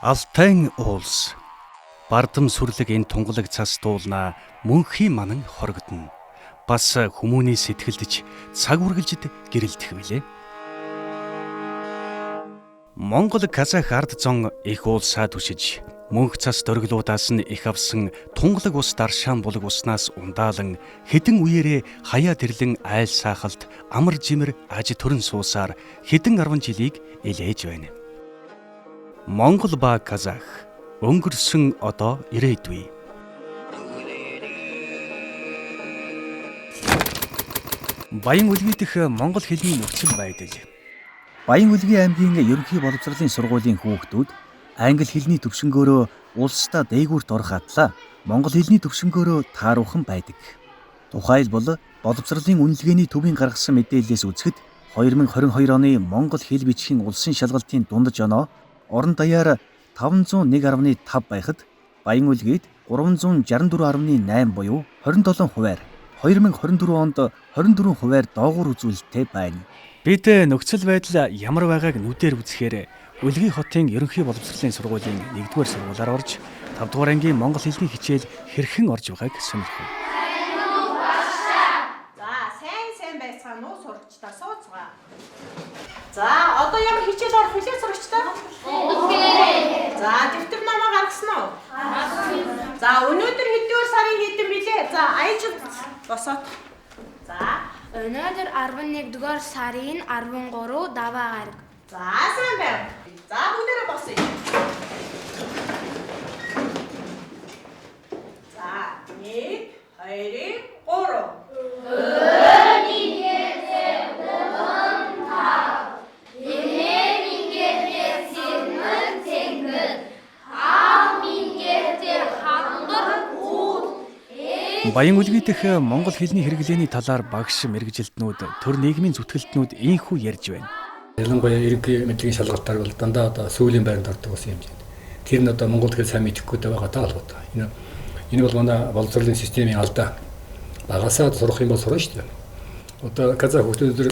Алтайн уулс. Бардам сүрлэг энэ тунгалаг цас дуулнаа мөнхийн манан хорогдоно. Бас хүмүүний сэтгэлдж цаг үргэлжид гэрэлтэх билээ. Монгол Казах ард зон их уулсаа түшиж, мөнх цас дөрглуудаас нь их авсан тунгалаг ус даршаан булаг уснаас ундаалан хэдэн үеэрээ хаяа тэрлэн айл саахалт амар жимэр аж төрөн суусаар хэдэн арван жилийг элээж байна. Монгол ба Казах өнгөрсөн одоо ирээдүй. Баян үлгий дэх монгол хэлний нөхцөл байдал. Баян Үлгий аймгийн ерөнхий боловсролын сургуулийн хүүхдүүд англи хэлний төвшнгөөрөө улсдаа дээгүүрт орох атлаа монгол хэлний төвшнгөөрөө тааруухан байдаг. Тухайлбал боловсролын үнэлгээний төвийн гаргасан мэдээллээс үзэхэд 2022 оны монгол хэл бичгийн улсын шалгалтын дундаж оноо орон даяар 501.5 байхад Баян Үлгийд 364.8 буюу 27 хувиар 2024 онд 24 хувиар доогуур үзүүлэлттэй байна. Бид нөхцөл байдал ямар байгааг нүдээр үзэхээр Үлгий хотын ерөнхий боловсролын сургуулийн 1-р сургуулиар орж 5-р ангийн монгол хэлний хичээл хэрхэн орж байгааг сонирхов. За, сайн сайн байцгаана уу сурагчдаа сууцгаа. За, одоо ямар хичээл орох вүлээ сурагчдаа? За, дэвтэр номоо гаргасан уу? Гаргасан. За, өнөөдөр хэддүгээр сарын хэдэн билээ? За, аяж босоод. За, Өнөөдөр 11-р сарын 13 даваа гараг. За, сайн байв. За, бүгдээрээ босъё. За, 1 2 3. Баян Үлгий дэх монгол хэлний хэрэглээний талаар багш мэргэжилтнүүд төр нийгмийн зүтгэлтнүүд ийнхүү ярьж байна. Ялангуяа ерөнхий мэдлэгийн шалгалтаар бол дандаа одоо сүүлийн байранд ордог болсон юм байна. Тэр нь одоо монгол хэл сайн мэдэхгүй байгаатай холбоотой. Энэ бол манай боловсролын системийн алдаа. Багасаа сурах юм бол сурна шүү дээ. Одоо казах хүүхдүүд өнөөдөр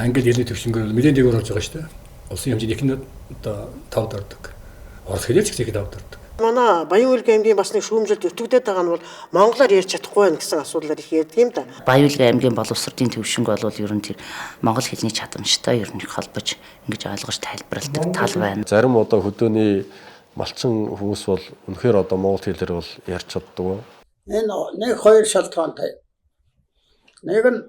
англи хэлний төвшнгөөр нэлээд дээгүүр орж байгаа шүү дээ. Улсын хэмжээнд их нь одоо 5-д ордог. Орос хэлээр ч гэсэн их 5-д ордог. Манай Баян-Үлгий аймгийн бас нэг шүүмжлэлд өтгдөд байгаа нь бол монголоор ярьж чадахгүй байх гэсэн асуудлаар их ярьдаг юм да. Баян-Үлгий аймгийн боловсролын төвшинг бол ер нь тэр монгол хэлний чадамжтай ер нь их холбож ингэж ойлгож тайлбарладаг тал байна. Зарим одоо хөдөөний малчин хүмүүс бол үнэхээр одоо монгол хэлээр бол ярьж чаддаг. Энэ нэг хоёр шалтгаантай. Нэг нь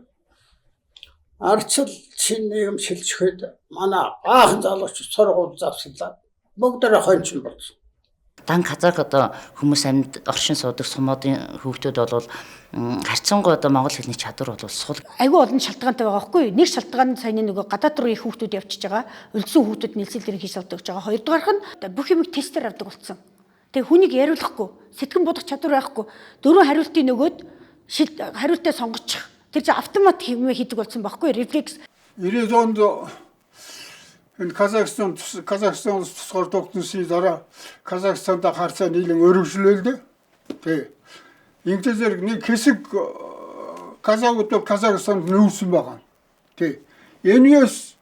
ардчил шинэ нийгэм шилжихэд манай баахан залуучууд сургууль завсарлаад бүгдээрээ хончин болсон. Дан казак одоо хүмүүс амьд оршин суудаг сумоодын хүүхдүүд бол харьцангуй одоо монгол хэлний чадвар бол сул. Айгүй олон шалтгаантай байгаа байхгүй юу? Нэг шалтгаан нь саяны нөгөө гадаад руу их хүүхдүүд явчихж байгаа. Үлдсэн хүүхдүүд нийлцэл дээр хийж салдаг гэж байгаа. Хоёрдугаарх нь бүх юмыг тестээр авдаг болсон. Тэгээ хүнийг яриулахгүй, сэтгэн бодох чадвар байхгүй. Дөрвөн хариултын нөгөөд хариултаа сонгочих. Тэр чинь автомат хэмээ хийдэг болсон байхгүй юу? Рефлекс. 90-ад онд энэ Казахстан Казахстан улс тусгаар тогтносны дараа Казахстанда харьцаа нийлэн өргөжлөөлдөө. Тэ. Ингэхдээ зэрэг нэг хэсэг казахууд Казахстанд нүүрсэн байгаа. Тэ. Энэс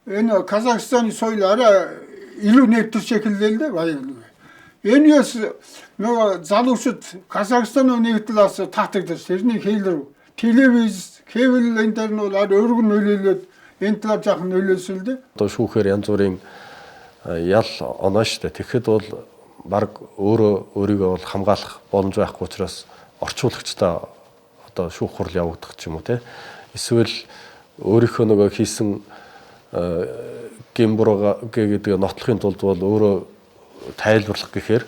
энэ Казахстаны соёл арай илүү нэвтэрч эхэллээ л дээ баян. Энэс нөгөө залуучууд Казахстаны нэгдлээс таатагдаж тэрний хэл рүү телевиз, кабель энэ төр нь бол арай өргөн нөлөөлөөд энэ талаар жаахан нөлөөлсөн л дээ. Одоо шүүхээр янз бүрийн ял оноо шүү дээ. Тэгэхэд бол баг өөрөө өөрийгөө бол хамгаалах боломж байхгүй учраас орчуулагчтай одоо шүүх хурал явагдах ч юм уу те. Эсвэл өөрийнхөө нөгөө хийсэн гэм бурууга гэдэг нотлохын тулд бол өөрөө тайлбарлах гэхээр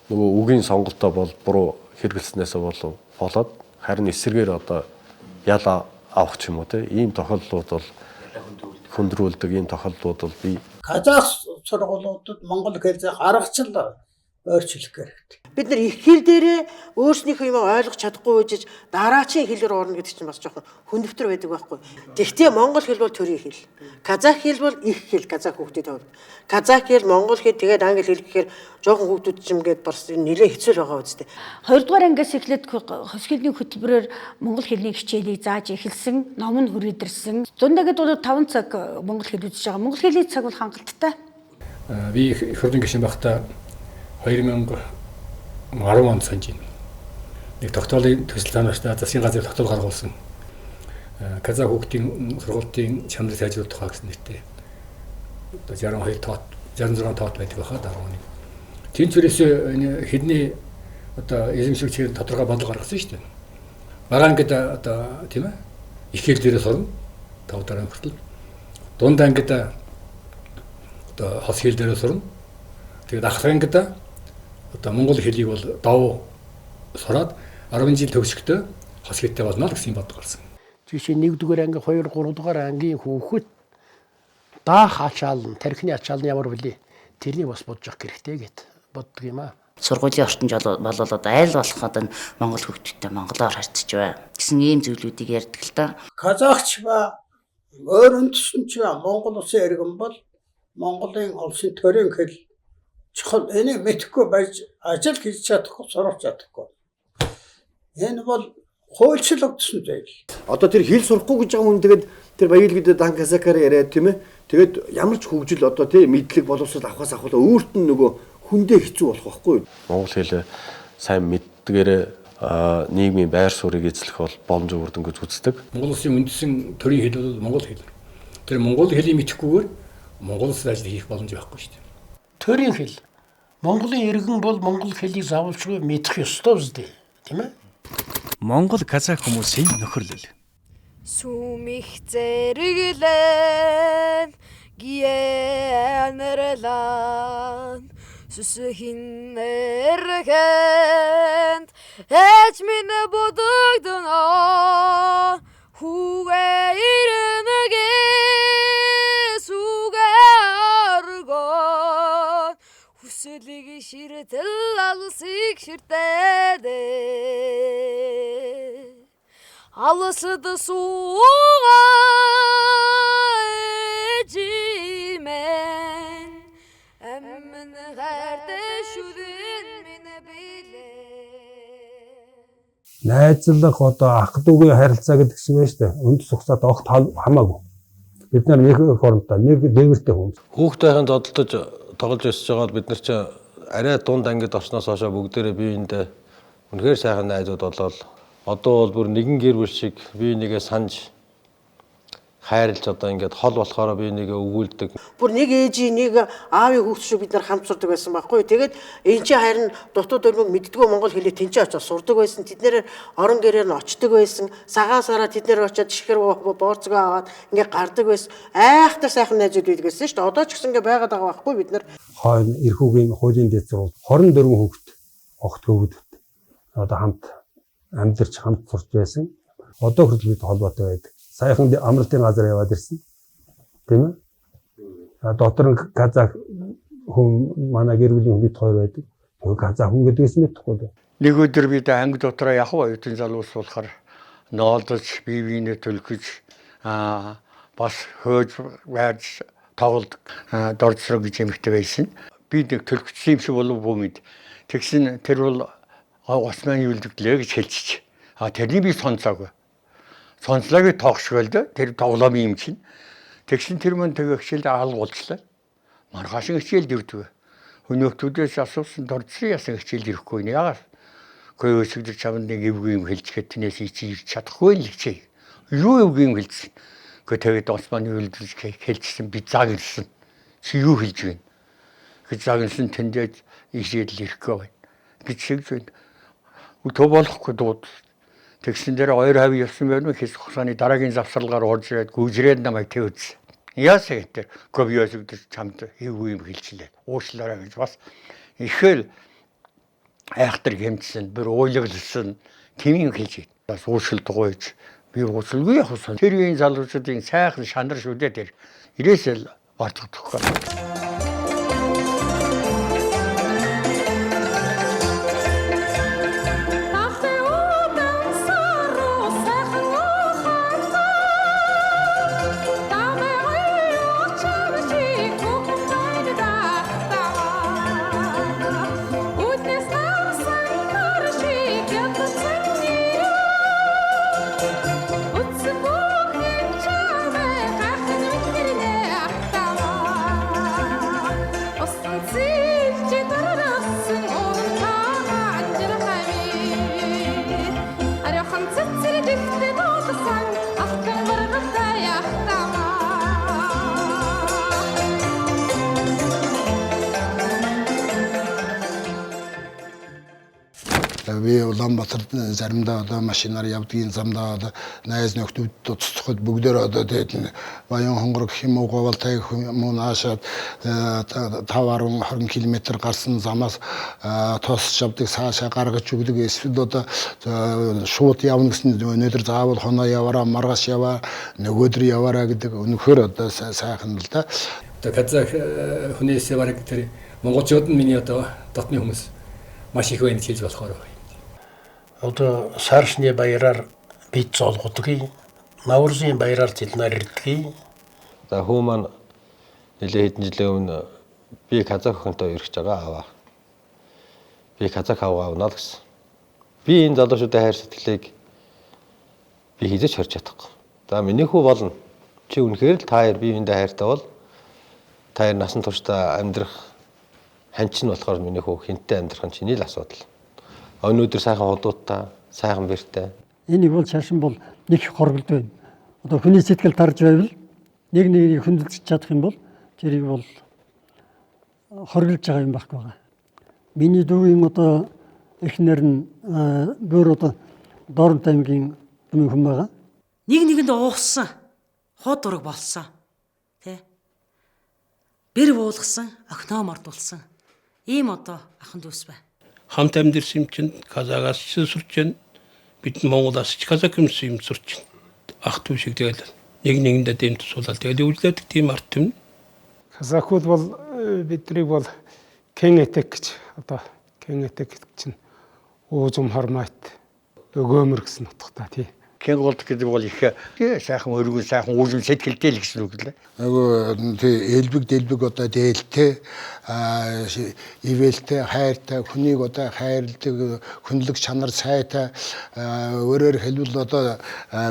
нөгөө үгийн сонголтоо бол буруу хэрэглэснээсээ болов болоод харин эсрэгээр одоо ял авах ч юм уу те. Ийм тохиолдлууд бол хүндрүүлдэг ийм тохиолдлууд бол бий. Казах сургуулиудад монгол хэлийг аргачлал ойрчлох хэрэгтэй. Бид нар их хэл дээрээ өөрснийхөө юм ойлгож чадахгүй үжиж дараачийн хэл рүү орно гэдэг чинь бас жоохон хүндөвтөр байдаг байхгүй. Тэгтээ монгол хэл бол төрийн хэл. Казах хэл бол их хэл казах хүүхдийн хувьд. Казах хэл, монгол хэл тэгээд англи хэл гэхээр жоохон хүүхдүүд ч юм гээд бас нэлээд хэцүү л байгаа үстэй. 2-р ангиас эхлээд хос хэлний хөтөлбөрөөр монгол хэлний хичээлийг зааж эхэлсэн, ном нь хүрээдэрсэн. Зундагэд бол 5 цаг монгол хэл үзэж байгаа. Монгол хэлний цаг бол хангалттай. Би их хурлын гишүүн байхдаа 2010 онд санаж байна. Нэг тогтоолын төсөл танаас засгийн газрын тогтоол гаргуулсан. Казах хүүхдийн сургалтын чанарыг сайжруулах тухай гэсэн нэртэй. Одоо 62 тоот, 66 тоот байдаг байхаа дараа нэг. Тэнцвэрээс энэ хэлний одоо эзэмшиг чигээр тодорхой бодлого гаргасан шүү дээ. Бага ангид одоо тийм их хэл дээрээ сурна. 5 дараа хүртэл. Дунд ангид одоо хос хэл дээрээ сурна. Тэгээд ахлах ангид одоо монгол хэлийг бол дов сураад 10 жил төгсөхдөө хос хэлтэй болно л гэсэн бодлого гарсан. Жишээ нь 1-р анги, 2, 3-р ангийн хүүхэд даах ачаал нь, тархины ачаал нь ямар билий? Тэрнийг бас бодож авах хэрэгтэй гэд боддог юм аа. Сургуулийн орчинд бол одоо айл болох одоо монгол хүүхдүүдтэй монголоор харьцаж бай гэсэн ийм зүйлүүдийг ярьдаг л та. Казахч ба өөр үндэстэн ч ба Монгол улсын иргэн бол Монголын улсын төрийн хэл чухал. Энийг мэдэхгүй байж ажил хийж чадахгүй, сурах чадахгүй. Энэ бол хуульчлагдсан зүйл. Одоо тэр хэл сурахгүй гэж байгаа хүн тэгээд тэр баялгийдээ дан казакаар яриад тийм. Тэгээд ямар ч хөгжил одоо тийм мэдлэг боловсрол авахаас авахлаа өөрт нь нөгөө хүндээ хэцүү болох байхгүй. Монгол хэлээ сайн мэддгээрээ нийгмийн байр суурийг эзлэх бол боломж өгөрдөн гэж үздэг. Монгол улсын үндсэн төрийн хэл бол монгол хэл. Тэр монгол хэлийг мэдэхгүйгээр монгол улсад ажил хийх боломж байхгүй шүү дээ. Төрийн хэл. Монголын иргэн бол монгол хэлийг заавалчгүй мэдэх ёстой үстэй, тийм ээ? Монгол казах хүмүүсийн нөхөрлөл. Сүмих зэрэглэн гиэнэрлэн сүсхэн эрхэнд ээж минь бодогдоно хүүгээ ирнэгээ сүгэ аргон хүслийг ширтэл алсыг ширтээд алсад суугаа ээжимэн амин хайртай шүдэн минь билээ. Найзлах одоо ах дүүгийн харилцаа гэдэг шиг байна шүү дээ. Өндөс хугацаат огт хамаагүй. Бид нар нэг хоорондоо нэг дээвэртэй хүмүүс. Хүүхдийн зодолдож тоглож өсөж байгаад бид нар чинь арай дунд ангид орсноос хойш бүгдээрээ биеиндээ үнэхээр сайхан найзууд болоод одоо бол бүр нэгэн гэр бүл шиг бие нэгээ санаж хайрлж одоо ингээд хол болохоор бие нэгээ өгүүлдэг. Бүр нэг ээжийн нэг аавын хүүхд шиг бид нар хамт сурдаг байсан байхгүй. Тэгээд эн чинь харин дутуу дөрмөг мэддгүү монгол хэлээ тэнцээ очиж сурдаг байсан. Тэд нэр орон гэрээр нь очдөг байсан. Сагаан сараа тэд нэр очиад шихэр боорцгоо аваад ингээд гардаг байсан. Айхтар сайхан найзууд байдаг байсан шүү дээ. Одоо ч гэсэн ингээд байгаад байгаа байхгүй бид нар. Хойно эрхүүгийн хуулийн дэд сургууль 24 хүүхэд огт хөвгүүд одоо хамт амьдарч хамт сурч байсан. Одоо хүртэл бид холбоотой байдаг. Саяхан амралтын газар яваад ирсэн. Тийм ээ? Дотор нь казах хүн манай гэр бүлийн хүн бид хоёр байдаг. Тэр казах хүн гэдгээс мэдэхгүй дээ. Нэг өдөр бид анги дотроо яг оюутан залуус болохоор ноолдож, бие биенээ түлхэж бас хөөж байрж тоглодог доржсрог гэж эмэгтэй байсан. Би нэг түлхчихсэн юм шиг болов бүү мэд. Тэгсэн тэр бол Осман юулдэглээ гэж хэлчих. А тэрний би сонсоогүй. Сонслоог тоогшгүй л дээ. Тэр тоглоомын юм чинь. Тэгсэн тэр мөн тэгээ хичээлд алгуулчлаа. Маргааш хичээлд ирдэг. Өнөөхтүүдээс асуусан доржсон ясан хичээлд ирэхгүй нэ. Яагаад? Гэхдээ өсгөдөр чамд нэг эвгүй юм хэлчихэд тэнээс чи ирч чадахгүй л хичээ. Юу эвгүй юм хэлсэн. Гэхдээ тэгээд Осман юулдэж хэлчихсэн би заг ирсэн. Чи юу хэлж байна? Гэж заг ирсэн тэндээ ирээд л ирэхгүй байна. Гэж шигж байна. Төв болохгүй дууд. Тэгсэн дээр хоёр хав явсан байна уу? Хэсэг хугацааны дараагийн завсарлагаар орж ирээд гүйжрээд намайг тэвдсэн. Яасаа гэтэр говьёс өдөр чамд эвгүй юм хэлчихлээ. Уучлаарай гэж бас ихээл айхтар гэмтсэн, бүр уйлаглсан тийм юм хэлж. Бас уучлал дугуйж би уучлалгүй явах сан. Тэр үеийн залуучуудын сайхан шанар шүү дээ тэр. Ирээсэл мартагдахгүй. Би Улаанбаатар заримдаа одоо машинаар явдгийн замдаа одоо найз нөхдөд туцсахад бүгдээр одоо тэгээд Баян хонгор гэх юм уу Говьалтай гэх юм уу наашаад 5 10 20 км гарсан замаас тосч авдаг, цаашаа гаргаж өгдөг. Эсвэл одоо шууд явна гэсэн өнөөдөр заавал хоноо яваараа, маргааш яваа, нөгөөдөр яваараа гэдэг үнэхээр одоо сайхан л да. Одоо казах хүнээс бараг тэр монголчууд нь миний одоо дотны хүмүүс маш их байна гэж хэлж болохоор байна. Одоо саршны баяраар бид золгодгийг, Наврузын баяраар зэлнээр ирдгийг. За хүү маань нэлээ хэдэн жилийн өмнө би казах охинтой ирэх байгаа аваа. Би казах аваа авна л гэсэн. Би энэ залуучуудын хайр сэтгэлийг би хизэж хорж чадахгүй. За миний хүү болно. Чи үнэхээр л та хоёр бие биендээ хайртай бол та хоёр насан туршдаа амьдрах ханчин болохоор миний хүү хинтээ амьдрах нь чиний л асуудал. Өнөөдөр сайхан худуудтай, сайхан бэртэй. Энэ бол шашин бол нэг хоригд байна. Одоо хүний сэтгэл тарж байвал нэг нэгийг хөндлөж чадах юм бол тэрийг бол хоригдж байгаа юм байхгүй байгаа. Миний дүүгийн одоо эхнэр нь бүр одоо Дорнот аймгийн хүн байгаа. Нэг нэгэнд уухсан, хууд дураг болсон. Тэ? Бэр буулгасан, охиноо мордулсан. Ийм одоо ахан дүүс бай. Хамт амьдэрсэн юм чинь казагаас ч сурч байна. Бид Монголоос ч казак юмс юм сурч байна. Ах дүү шиг тэгэл нэг нэгэндээ дэм тусуулаад тэгэл өвлөдөг тийм арт юм. Казахууд бол биднийг бол Кенэтек гэж одоо Кенэтек гэдэг чинь уужим хормойт өгөөмөр гэсэн утгатай тий. Кенголд гэдэг бол их сайхан өргөн сайхан үүлэн сэтгэлтэй л гэсэн үг лээ. Нөгөө тий элбэг дэлбэг одоо дээлтэй ивэлтэй хайртай хүнийг одоо хайрладаг хүнлэг чанар сайтай өөрөөр хэлбэл одоо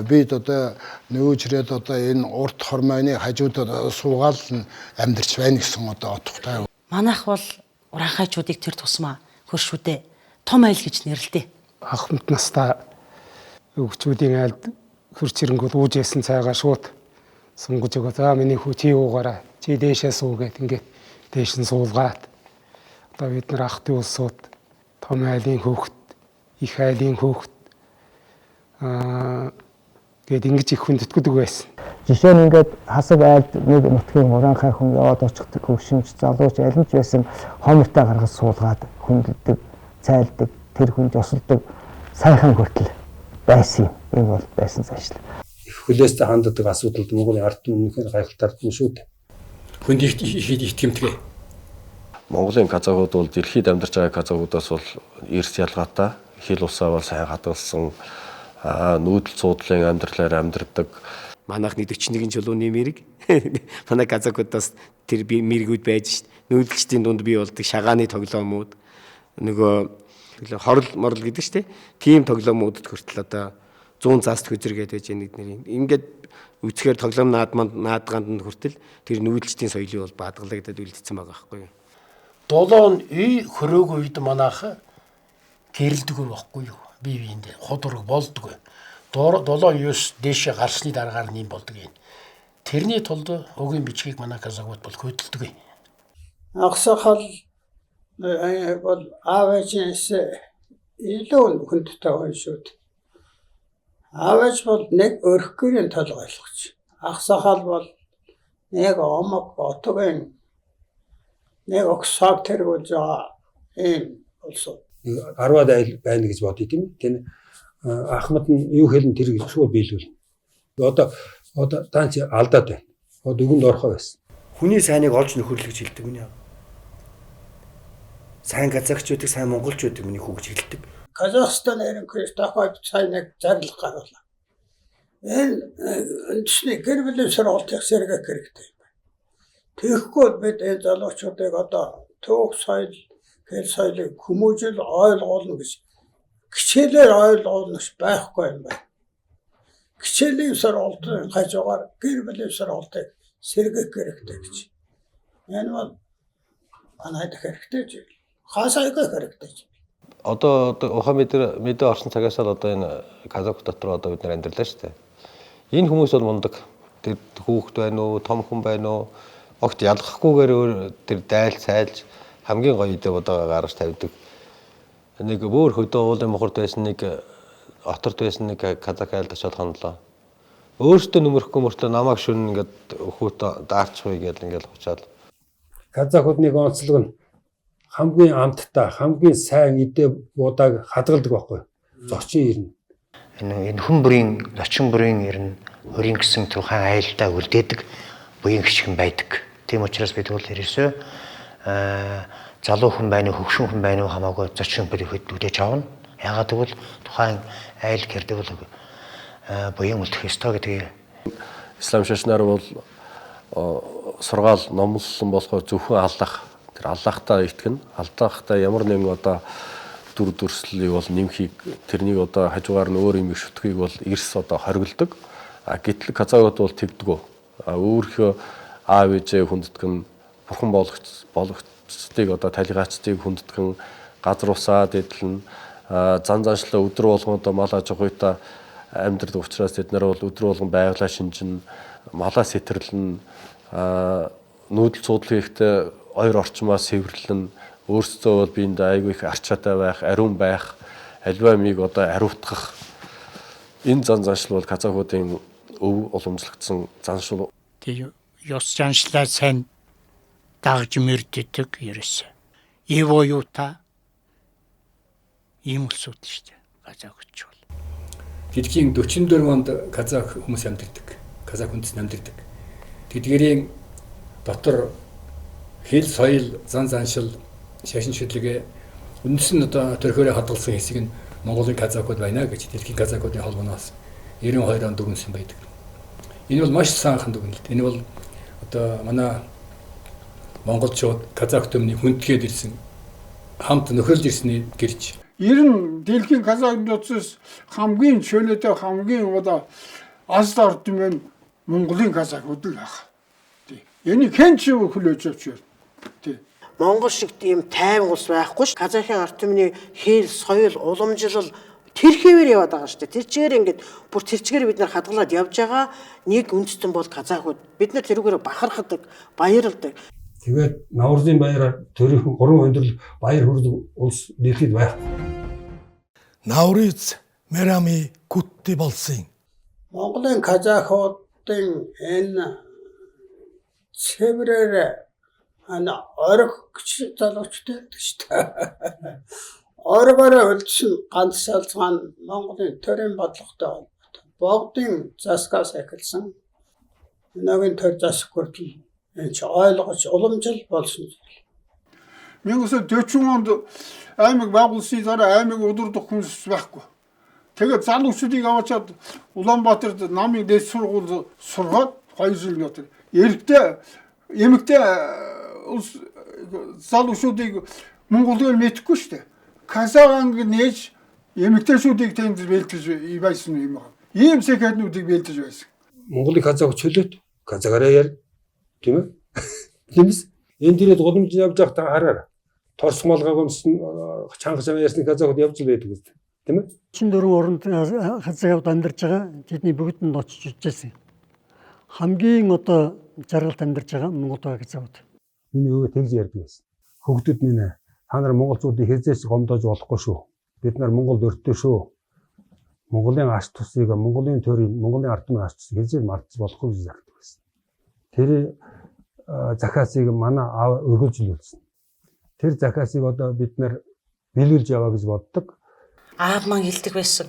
бид одоо нөөжрээд одоо энэ урт хормойны хажууд суугаал амьдарч байна гэсэн одоо утгатай. Манайх бол ураанхайчуудыг тэр тусмаа хөршүүдээ том айл гэж нэрлэдэг. Ахмад настай өвчүүдийн айлд хөрч ирэнгүүт ууж ясан цайгаа шууд сунгаж өгөө. За миний хүү чи уугаарай. Чи дээшээ суу гэт ингээд дээш нь суулгаад одоо бид нар ах дүү улсууд том айлын хөөхт, их айлын хөөхт гээд ингэж их хүндэтгэдэг байсан. Жишээ нь ингээд хасаг айлд нэг нутгийн ураанхай хүн яваад очихдаг хөвшинч залууч аль нь ч байсан хомортой гаргаж суулгаад хүндэлдэг, цайлдаг, тэр хүнд ёсолдог сайхан хүртэл байсан юм. Энэ бол байсан заншил. Их хүлээстэй ханддаг асуудалд Монголын ард түмэн үнэхээр гайхалтай ард түмэн шүү дээ. Хүнд их итгэмтгий. Монголын казахууд бол дэлхийд амьдарч байгаа казахуудаас бол эрс ялгаатай хэл усаа бол сайн хадгалсан нүүдэл цуудлын амьдралаар амьдардаг. Манайх 41 чулууны мэрэг. Манай казахуудаас тэр би мэрэгүүд байж шít. Нүүдэлчдийн дунд бий болдог шагааны тоглоомууд нөгөө хорл морл гэдэг штэ. Тийм тоглоомуудад хүртэл одоо 100 зааст хөзөр гэдэг байж нэг нэр. Ингээд үзэхээр тоглоом наадманд наадгаанд нь хүртэл тэр нүүдэлчдийн соёлыг бол баадгалагдаад үлдсэн байгаа байхгүй юу. Долоон үй хөрөөг үед манайх гэрэлдэг байхгүй юу? Бие биендээ худург болдгоо. 7 9 дээшээ гарсны дараагаар нэм болдог юм. Тэрний тулд угийн бичгийг манай казахууд бол хөдөлдөг. Агсахал бол аав ээжээс илүү хүндтэй хүн шүү дээ. Аав ээж бол нэг өрх гэрийн толгойлогч. Агсахал бол нэг омог отогийн нэг огсоог тэргүүлж байгаа ийм улс. 10-аад айл байна гэж бодъё тийм ээ. Тэр Ахмад нь юу хэлэн тэрийг шууд биелүүлнэ. Одоо даанч алдаад байна. Одоо өгөнд орохоо байсан. Хүний сайныг олж нөхөрлөж хэлдэг миний. Сайн казахч байдаг, сайн монголч байдаг миний хүү гэж хэлдэг. Казахстан ерөнхий тохиолдолд сайн нэг зарлага гарлаа. Энэ үндэсний гэр бүлийн сургалтыг сэргээх хэрэгтэй юм байна. Тэгэхгүй бид энэ залуучуудыг одоо түүх соёл, хэл соёлыг хүмүүжил ойлгуулна гэж хичээлээр ойлгуулна гэж байхгүй юм байна. Хичээлийн сургалтын хажуугаар гэр бүлийн сургалтыг сэргээх хэрэгтэй гэж. Энэ бол манайд хэрэгтэй зүйл. Хаасайгаа хэрэгтэй зүйл. Одоо ухаан мэдээ орсон цагаас л одоо энэ казах дотор одоо бид нар амьдралаа шүү дээ. Энэ хүмүүс бол мундаг. Тэр хүүхэд байна уу, том хүн байна уу, огт ялгахгүйгээр өөр тэр дайл цайлж хамгийн гоё идэ бодоо гаргаж тавьдаг. Нэг бүр хөдөө уулын мухарт байсан нэг оторт байсан нэг казак айлд очиод хонолоо. Өөртөө нөмөрөхгүй мөртлөө намайг шүн ингээд хүүт даарчихъя гэдэл ингээд хучаад. Казахууд нэг онцлог нь хамгийн амттай, хамгийн сайн идэ буудааг хадгалдаг байхгүй. Зочин ирнэ. Энэ хүн бүрийн зочин бүрийн ирнэ, өрийн гэсэн тухайн айлдаа үлдээдэг буян хичгэн байдаг. Тийм учраас бид бол ерөөсөө залуу хүн байна уу, хөгшин хүн байна уу хамаагүй зочин бүрийг үлдээж авна. Яагаад гэвэл тухайн айл гэрдэг бол буян үлдэх ёстой гэдгийг. Ислам шашнаар бол сургаал номлосон болохоор зөвхөн Аллах, тэр Аллахтаа итгэнэ. Аллахтаа ямар нэгэн одоо дүр дүрслэлийг бол нэмхийг, тэрнийг одоо хажуугаар нь өөр юм шүтгэхийг бол эрс одоо хориглодог. А гэтэл казахууд бол тэгдэггүй. А өөрийнхөө аав ээжээ хүндэтгэн, бурхан болгогчдыг одоо талигаачдыг хүндэтгэн, газар усаа дэдлэн, зан заншлаа өдөр болгон одоо мал аж ахуйтай амьдрдаг учраас тэд нар бол өдөр болгон байглаа шинжин, малаа сэтэрлэн, нүүдэл цуудлах хийхдээ ойр орчмоо сэвэрлэн, өөрсдөө бол биендээ айгүй их арчаатай байх, ариун байх, аливаа мийг одоо ариутгах энэ зан заншил бол казахуудын өв уламжлагдсан заншил. Тэг ёс заншлаа сайн дагж мөрддөг ерөөсөө. Эво юута ийм улсууд шүү дээ. Казах ч бол. Дэлхийн 44 онд казах хүмүүс амьдардаг. Казах үндэс амьдардаг. Тэдгэрийн дотор хэл, соёл, зан заншил, шашин шүтлэгээ үндсэн нь одоо төрхөөрөө хадгалсан хэсэг нь Монголын казакууд байна гэж дэлхийн казакуудын холбооноос 92 онд дүгнсэн байдаг. Энэ бол маш саахан дүгнэлт. Энэ бол одоо манай монголчууд казак төмний хүндгээд ирсэн, хамт нөхөрлж ирсний гэрч. Ер нь дэлхийн казакнуудаас хамгийн чөлөөтэй, хамгийн одоо аз ард түмэн Монголын казакууд л байх. Энийг хэн ч хүлээж авч байна. Тий. Монгол шиг ийм тайван улс байхгүй ш. Казахын ард түмний хэл, соёл, уламжлал тэр хэвээр яваад байгаа шүү дээ. Тэр чигээр ингээд бүр тэр чигээр бид нар хадгалаад явж байгаа нэг үндэстэн бол казахууд. Бид нар тэрүүгээр бахархдаг, баярлдаг. Тэгээд Наврузын баяраар төрийнхэн гурван өндөрлөг баяр хүрдэг улс дэлхийд байхгүй. Навруз Мерами Кутти болсон. Монголын казахуудын энэ цэврээр орог гэж залуучтай байдаг шүү дээ. Оргоороо үлдсэн ганц салцгаан Монголын төрийн бодлоготой холбоотой. Богдын засгаас эхэлсэн өнөөгийн төр засаг хүртэл энэ чи ойлгож уламжил болсон зүйл. 1940 онд аймаг байгуулсны дараа аймаг удирдах хүмүүс байхгүй. Тэгээд залуучуудыг аваачаад Улаанбаатарт намын дээд сургууль сургаад 2 жил нотор. Эрэгтэй эмэгтэй улс залуучуудыг монголоор мэдэхгүй шүү дээ. Казах анги нээж эмэгтэйчүүдийг тэнд бэлтэж байсан юм байна. Ийм секретнүүдийг бэлтэж байсан. Монголын казах чөлөөт казахаараа яар тийм ээ. Тиймээс энэ дээрээ гудамж явж байхдаа хараар торс малгай өмсөн чанга чамаа ярьсан казахууд явж л байдаг үст. Тийм ээ. 44 оронд казахууд амьдарч байгаа. Тэдний бүгд нь очиж үзсэн. Хамгийн одоо жаргалт амьдарч байгаа Монголд байгаа казахууд. Миний өвөө тэгж ярьдаг байсан. Хөгдөд минь та нар монголчуудыг хэзээ ч гомдоож болохгүй шүү. Бид нар Монголд өртөө шүү. Монголын ач тусыг, Монголын төрийг, Монголын ард түмний ач тусыг хэзээ мартаж болохгүй гэж загтдаг байсан. Тэр захиасыг манай аав өргөжлүүлсэн. Тэр захиасыг одоо бид нар биелүүлж яваа гэж боддог. Аав маань хэлдэг байсан.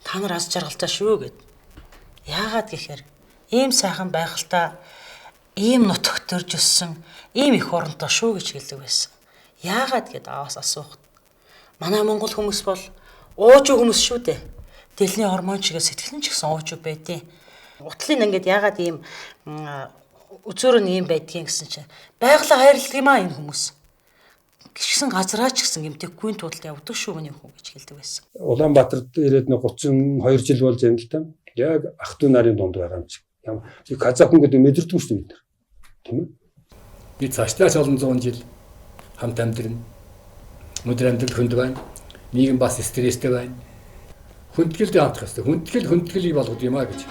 Та нар аз жаргалтай шүү гэд. Яагаад гэхээр ийм сайхан байгальтай, ийм нутагт төрж өссөн, ийм их оронтой шүү гэж хэлдэг байсан. Яагаад гэд ааваас асуухад. Манай монгол хүмүүс бол уужуу хүмүүс шүү дээ. Дэлний хормон чигээ сэтгэл нь ч гэсэн уужуу байдیں۔ Гутлын ингээд яагаад ийм үзүүр нь ийм байдгийг гэсэн чинь байгалаа хайрладаг юм аа энэ хүмүүс. Гişгсэн газраа ч гэсэн гэмтэхгүй тулд явдаг шүү миний хүн гэж хэлдэг байсан. Улаанбаатарт ирээд нэг 32 жил болж байна л да. Яг ах トゥ нарын дунд байгаа юм шиг. Казах хүн гэдэг мэдэрдэг шүү дээ бид нар. Тийм ээ. Би цаашдаа ч олон зуун жил хамт амьдрна. Өнөөдөр амьдрал хүнд байна. Нийгэм бас стресстэй байна. Хүндгэлдээ хамтах ёстой. Хүндгэл хүндгэлийг болгод юм а гэж.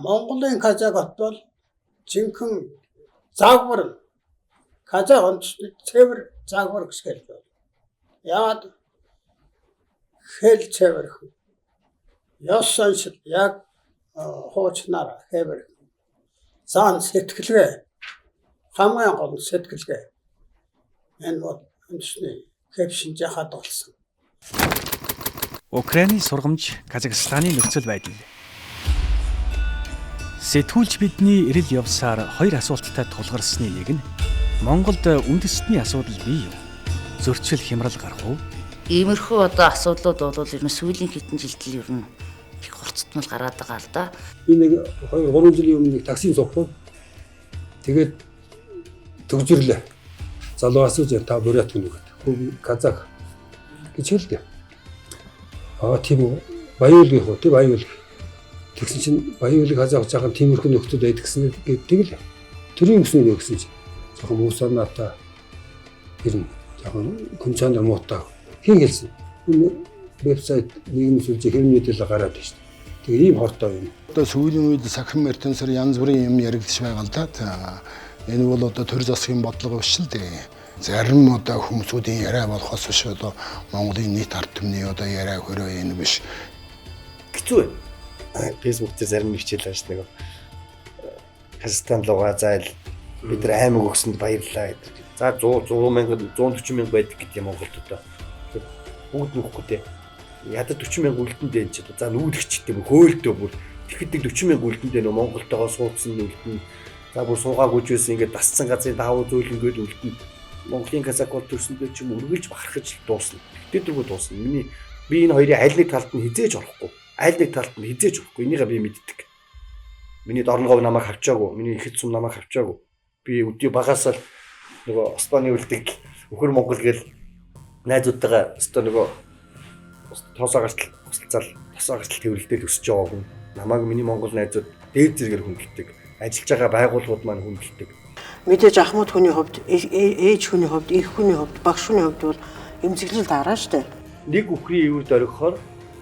Монголын казак хот бол жинхэнэ загвар, казак үндэсний цэвэр загвар гэж хэлдэг. Яагаад хэл цэвэрхэн, ёс заншил яг хуучнаар хэвэрхэн. Зан сэтгэлгээ, хамгийн гол нь сэтгэлгээ. Энэ бол үндэсний хэв шинжээ хадгалсан. Украины сургамж, Казахстаны нөхцөл байдал. Сэтгүүлч бидний эрэл явсаар хоёр асуулттай тулгарсны нэг нь Монголд үндэстний асуудал бий юу? Зөрчил хямрал гарах уу? Иймэрхүү одоо асуудлууд бол ер нь сүүлийн хэдэн жилд л ер нь их хурцтмал гараад байгаа л да. Би нэг 2 3 жилийн өмнө нэг таксийн суухгүй. Тэгээд төгжрлээ. Залуу асууж та бурят гэнэ гэдэг. Хөө казах гэж хэлдэг. Аа тийм үү. Баяуулгийнх уу? Тий баяуулг. Тэгсэн чинь баяуулг казах жаахан тиймэрхүү нөхцөл байдаг гэсэн гэдэг л. Төрийн гэсэн үг гэсэн чинь жоохон муу санаатай ер нь жоохон концонор муутай хин хэлсэн. Энэ вебсайт нийгмийн сүлжээ хэвэн мэдээлэл гараад байна шүү дээ. Тэгээ ийм хортой юм. Одоо сүүлийн үед сахин мертенсэр янз бүрийн юм яригдж байгаа л да. Энэ бол одоо төр засгийн бодлого биш л дээ. Зарим одоо хүмүүсүүдийн яриа болохоос биш одоо Монголын нийт ард түмний одоо яриа хөрөө энэ биш. Хэцүү байна. Facebook дээр зарим нэг хичээл унш нэг Казахстан руугаа зайл бид нар аймаг өгсөнд баярлалаа гэдэг. За 100 100 мянга 140 мянга байдаг гэдэг юм Монголд одоо. Тэгэхээр бүгд нөхгүй те. Ядаж 40 мянга үлдэн дээ чи. За нүүлгчтэй бүр хөөлдөө бүр тэгэхэд 40 мянга үлдэн дээ нөө Монголтойгоо суудсан үлдэн. За бүр суугаагүй ч байсан ингээд дасцсан газрын давуу зүйл ингээд үлдэн. Монголын казак бол төрсөндөө ч юм үргэлж бахархаж дуусна. Тэгтээ дөрвөө дуусна. Миний би энэ хоёрын аль нэг талд нь хизээж орохгүй. Аль нэг талд нь хизээж орохгүй. Энийгээ би мэддэг. Миний дорногов намайг хавчаагүй. Миний ихэд сум намайг хавчаагүй. Би өдөө багасаа л нөгөө Испани үлдэг өхөр Монгол гэл найзуудтайгаа өстө нөгөө тоосоо гартал тусалцаал тосоо гартал тэрвэрлдэл өсөж байгаа хүн. Намайг миний Монгол найзууд дээд зэрэгээр хүндэлдэг. Ажиллаж байгаа байгууллагууд маань хүндэлдэг. Мэдээж ахмад хүний хувьд, ээж хүний хувьд, эх хүний хувьд, багш хүний хувьд бол эмзэглэл дараа штэ. Нэг үхрийн ивэр дөрөхөөр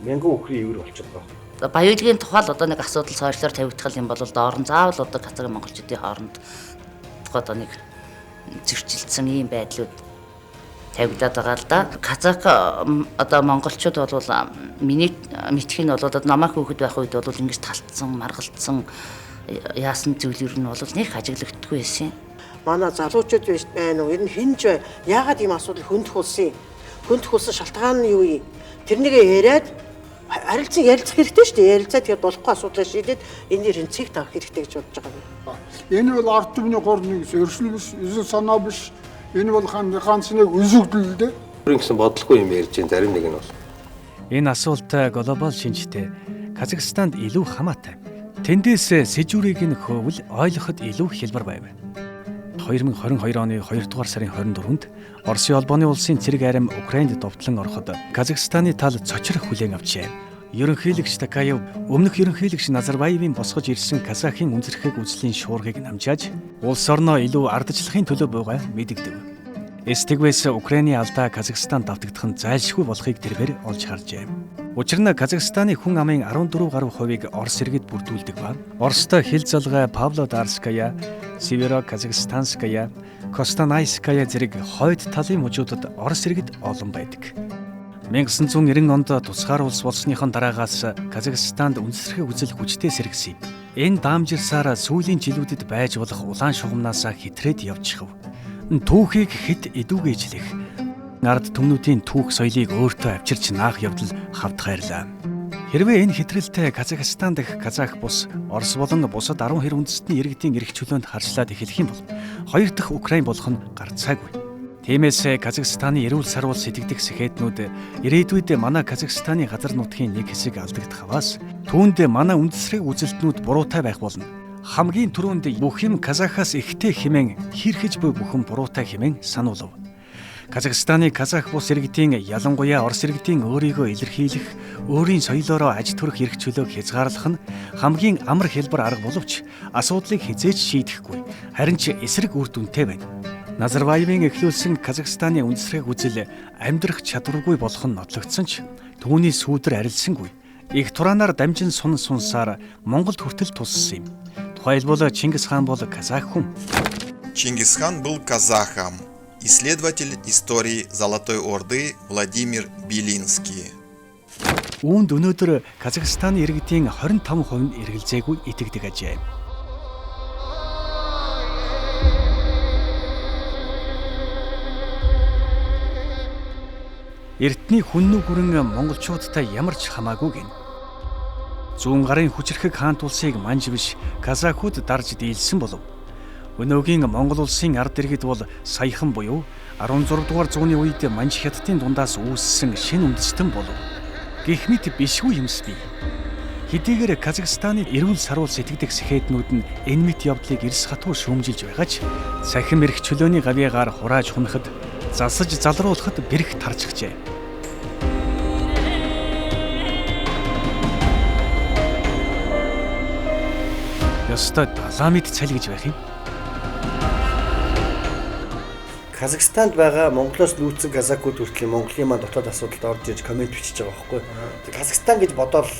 мянган үхрийн ивэр болчиход байгаа. Баяуулгын тухай л одоо нэг асуудал сойрлоор тавигдах юм бол доор нь заавал одоо казак монголчуудын хооронд одоо нэг зөрчилдсөн ийм байдлууд тавигдаад байгаа л да. Казак одоо монголчууд бол миний мэдх нь бол намайг хүүхэд байх үед бол ингэж талтсан, маргалдсан яасан зүйл ер нь бол нэг ажиглагддаггүй байсан. Манай залуучууд байна уу? Ер нь хинж бай. Яагаад ийм асуудал хөндөх болсон юм? Хөндөх болсон шалтгаан нь юу юм? Тэрнийгээ яриад харилцан ярилцах хэрэгтэй шүү дээ. Ярилцаа тэгээд болохгүй асуудлаа шийдээд энэ ер нь цэг тавих хэрэгтэй гэж бодож байгаа юм. Энэ бол ард түмний 3-1 өршөл биш, эзэн санаа биш. Энэ бол ганц нэг үзэгдэл л дээ. Өөрийн гэсэн бодлогүй юм ярьж байна зарим нэг нь бол. Энэ асуулт глобал шинжтэй Казахстанд илүү хамаатай. Тэндээс сэжүүрийг нь хөөвэл ойлгоход илүү хялбар байв. 2022 оны 2 дугаар сарын 24-нд Оросын холбооны улсын цэрэг арим Украинд довтлон ороход Казахстаны тал цочрох хүлээн авчээ. Ерөнхийлөгч Такаев өмнөх ерөнхийлөгч Назарбаевын босгож ирсэн Казахын үнзэрхэг үзлийн шуургыг намжааж улс орноо илүү ардчлахын төлөө буйгаа мэдэгдэв. Эстэгвээс Украины алдаа Казахстан давтагдах нь зайлшгүй болохыг тэрбээр олж харжээ. Учир нь Казахстаны хүн амын 14 гаруй хувийг Орос иргэд бүрдүүлдэг ба Оростой хил залгай Павлодарская, Северо-Казахстанская, Костанайская зэрэг хойд талын мужуудад Орос иргэд олон байдаг. 1990 онд тусгаар улс болсныхон дараагаас Казахстанд үндэсрэх үзэл хүчтэй сэргэсэн юм. Энэ даамжирсаар сүүлийн жилүүдэд байж болох улаан шугамнаасаа хитрээд явчихв. Түүхийг хэд эдүүгээжлэх ард түмнүүдийн түүх соёлыг өөртөө авчирч наах явдал хавтгайрлаа. Хэрвээ энэ хэтрэлтэй Казахстан дахь казах бус Орос болон бусад 10 хэр үндэстний иргэдийн эрх чөлөөнд харшлаад эхлэх юм бол хоёр дахь Украин болох нь гарцаагүй. Тиймээс Казахстаны эрүүл саруул сэтгэдэг сэхээтнүүд ирээдүйд манай Казахстаны газар нутгийн нэг хэсэг алдагдах аваас түүнд манай үндэсрэг үзэлтнүүд буруутай байх болно. Хамгийн түрүүнд бүх юм казахаас ихтэй хэмээн хийрхэж буй бүхэн буруутай хэмээн сануулв. Казахстаны казах бус иргэдийн ялангуяа Орос иргэдийн өөрийгөө илэрхийлэх, өөрийн соёлоороо аж төрөх эрх чөлөөг хязгаарлах нь хамгийн амар хялбар арга боловч асуудлыг хэзээ ч шийдэхгүй, харин ч эсрэг үр дүнтэй байна. Назарбаевын эхлүүлсэн Казахстаны үндэсрэг үзэл амьдрах чадваргүй болох нь нотлогдсон ч түүний сүүдэр арилсангүй. Их тураанаар дамжин сун сунсаар Монголд хүртэл туссан юм. Тухайлбал Чингис хаан бол казах хүн. Чингисхан был казахом. Исследователь истории Золотой Орды Владимир Белинский. Үүнд өнөөдөр Казахстаны иргэдийн 25% нь эргэлзээгүй итгэдэг ажээ. Эртний хүннү гүрэн монголчуудтай ямар ч хамаагүй гэнэ. Зүүн гарын хүчирхэг хаант улсыг манж биш казахууд дарж дийлсэн болов. Өнөөгийн Монгол улсын ард иргэд бол саяхан буюу 16 дугаар зууны үед манж хятадын дундаас үүссэн шинэ үндэстэн болов. Гэх мэт бишгүй юмс бий. Хэдийгээр Казахстаны эрүүл саруул сэтгэдэг сэхээтнүүд нь энэ мэт явдлыг эрс хатуу шүүмжилж байгаа ч цахим эрх чөлөөний гавьяагаар хурааж хунахад засаж залруулахад бэрх тарчхжээ. Ёстой далаа мэд цаль гэж байх юм. Казахстанд байгаа Монголоос нүүцэн казакууд хүртэл Монголын маань дотоод асуудалд орж ирж коммент бичиж байгаа байхгүй. Казахстан гэж бодоол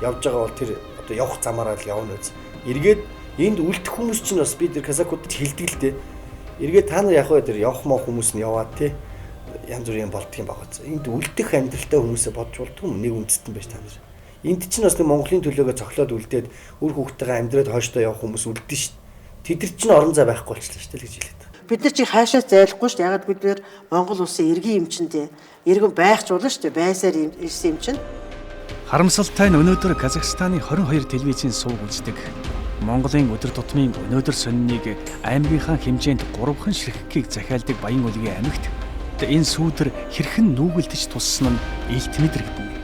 явж байгаа бол тэр одоо явах замаараа л явна үз. Эргээд энд үлдэх хүмүүс чинь бас би тэр казакуудад хэлдэг л дээ. Эргээд та нар яг вэ тэр явах моо хүмүүс нь яваад тий янз бүрийн болдго юм байгаа. Энд үлдэх амьдралтай хүмүүсээ бодж болдгүй юм нэг үндэстэн байж та нар. Энд чинь бас нэг Монголын төлөөгөө цоглоод үлдээд үр хүүхдтэйгээ амьдраад хойштоо явах хүмүүс үлдэн шүү дээ. Тэд нар чинь орон зай байхгүй болчихлоо шүү дээ л гэж хэлээд. Бид нар чи хайшаа зайлахгүй шүү дээ. Ягаад бид нар Монгол улсын иргэн юм чинь дээ. Иргэн байх ч болно шүү дээ. Байсаар ирсэн юм чинь. Харамсалтай нь өнөөдөр Казахстаны 22 телевизийн сувг үздэг. Монголын өдөр тутмын өнөөдөр сониныг аймгийнхаа хэмжээнд 3хан ширхгийг захиалдаг Баян-Өлгийн аймагт энэ сүүдэр хэрхэн нүүгэлдэж туссан нь илт мэдрэгдэнэ.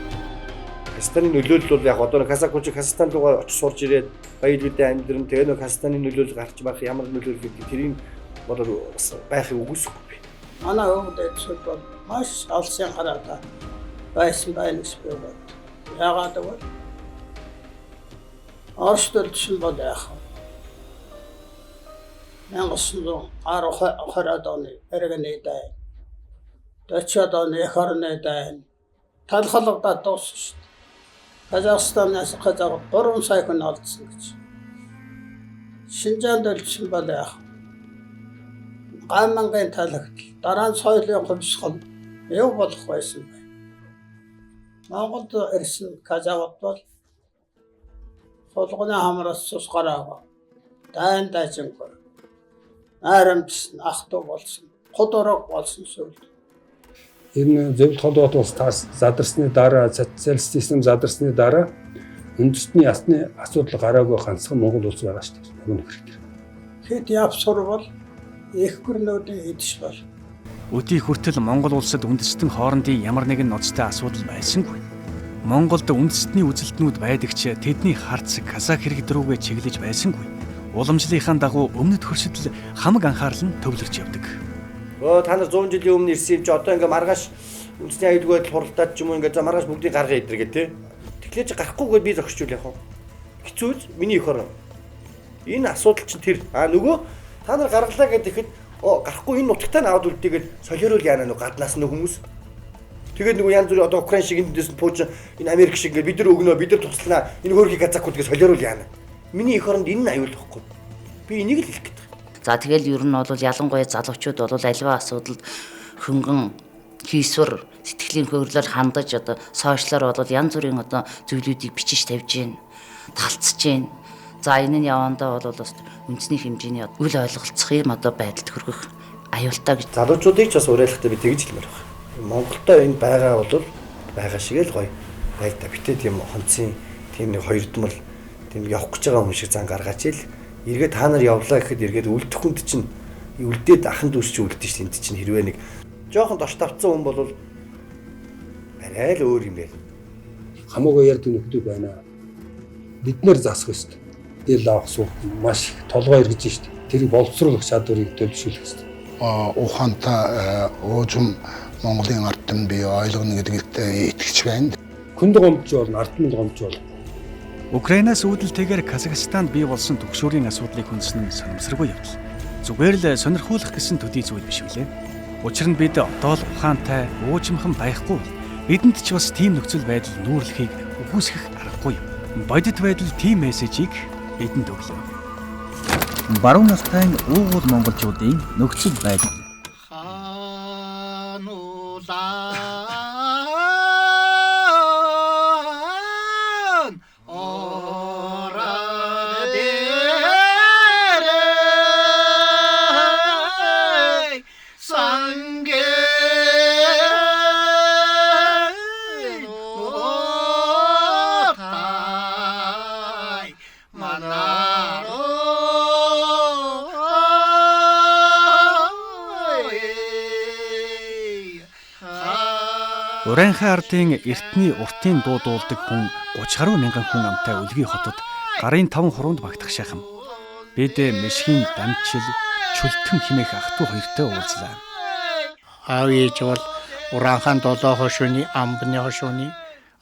Казахстаны нөлөөлөл бол яг одоо казакууд Казахстан руугаа очиж сурж ирээд баялуудын амьдран тэгээ нөө Казахстаны нөлөөлөл гарч байх ямар нөлөөлөл гэдэг тэрийг бодоод бас байхыг үгүйсэхгүй би. Манай өвөг дээдсүүд бол маш алсын гараатай байсан байна гэж би бод. Яагаад гэвэл Оросд үлдсэн бол яах вэ? 1920-ад оны иргэний дайн, 40-ад оны эх орны дайн талхалгадаад дууссан шүү дээ. Казахстанаас казах 3 сая хүн олдсон гэж. Шинжаанд үлдсэн бол яах вэ? Гамангийн талхтал, дараа нь соёлын хувьсгал юу болох байсан бэ? Монголд ирсэн казахууд бол сулганы хамраас цус гараагүй, дайн дайжингүй, найрамдсан, ах トゥ болсон, худураг болсон сүлд. Энэ зөвлөлт холбоот улс таас задарсны дараа, социализм задарсны дараа үндэстний ясны асуудал гараагүй ганцхан Монгол улс байгаа шүү дээ. Нөгөө нөхөр дээр. Хэд явсур бол эх гүрнүүдийн идэж бол. Өдий хүртэл Монгол улсад үндэстэн хоорондын ямар нэгэн ноцтой асуудал байсангүй. Монголд үндэстний үзэлтнүүд байдаг ч тэдний харц казах иргэд рүүгээ чиглэж байсангүй. Уламжлалынхаа дагуу өмнөд хөршидл хамаг анхаарал нь төвлөрч явдаг. Өө та нар 100 жилийн өмнө ирсэн юм чи одоо ингээ маргааш үндэсний аюулгүй байдал хуралдаад ч юм уу ингээ за маргааш бүгдийг гаргая идэр гэ тэ. Тэгэхээр чи гарахгүйгээр би зогсчул яах вэ? Хэцүү үз миний эх орон. Энэ асуудал чинь тэр. А нөгөө та нар гаргалаа гэдэг ихэд гарахгүй энэ нутагтаа аваад үлдээгээд солиорол яана нөгөө гаднаас нөх хүмүүс. Тэгээд нөгөө янз бүрийн одоо Украин шиг эндээс нь пууч энэ Америк шиг ингээ бид нар өгнө бид нар туслана энэ хөөрхий казакууд гэж солиорол яана. Миний эх оронд энэ нь аюул واخгүй. Би энийг л хэлэх гээд. За тэгэл ер нь бол ялангуяа залуучууд бол альва асуудалд хөнгөн хийсвэр сэтгэлийн хөөрлөөр хандаж одоо сошиалар бол янз бүрийн одоо зүйлүүдийг бичиж тавьж гин талцж гин. За энэ нь явандаа бол бас үндэсний хэмжээний үл ойлголцох юм одоо байдалд хүргэх аюултай гэж. Залуучуудыг ч бас уриалгахдаа би тэгж хэлмээр байна. Монголдо энэ байгаа бол байгаа шиг л гоё байл та. Битээ тийм хонцын тийм нэг хоёрдмол тийм явах гэж байгаа юм шиг зан гаргаач ил. Эргээд та нар явлаа гэхэд эргээд үлдэх хүнд чинь үлдээд ахын дүүс чинь үлдэн шүү дээ. Энд чинь хэрвээ нэг жоохон дорч тавцсан хүн бол арай л өөр юм байна. Хамаагүй ярьдаг нөхдүүд байна. Бид нэр засах ёстой. Дэл авах суух маш их толгой эргэж шүү дээ. Тэрийг боловсруулах чадварыг төлөвшүүлэх ёстой. Ухаантай уужим Монголын ард түмэн би ойлгоно гэдэгт итгэж байна. Хүнд гомдж болно, ард түмэнд гомдж болно. Украинаас үүдэлтэйгээр Казахстанд бий болсон түгшүүрийн асуудлыг хүндсэн нь санамсаргүй явдал. Зүгээр л сонирхуулах гэсэн төдий зүйл биш үлээ. Учир нь бид одоо л ухаантай, уужимхан байхгүй бол бидэнд ч бас тийм нөхцөл байдал нүүрлэхийг үгүйсгэх аргагүй юм. Бодит байдал тийм мессежийг бидэнд өглөө. Баруун Алтай уугуул монголчуудын нөхцөл байдал. Ураанхай ардын эртний уртын дуу дуулдаг хүн 30 гаруй мянган хүн амтай Үлгий хотод гарын 5 хуруунд багтах шахам. Бид Мишгийн дамчил Чүлтэм хэмээх ах トゥ хоёртой уулзлаа. Аав ээж бол Ураанхайн 7 хошууны амбны хошууны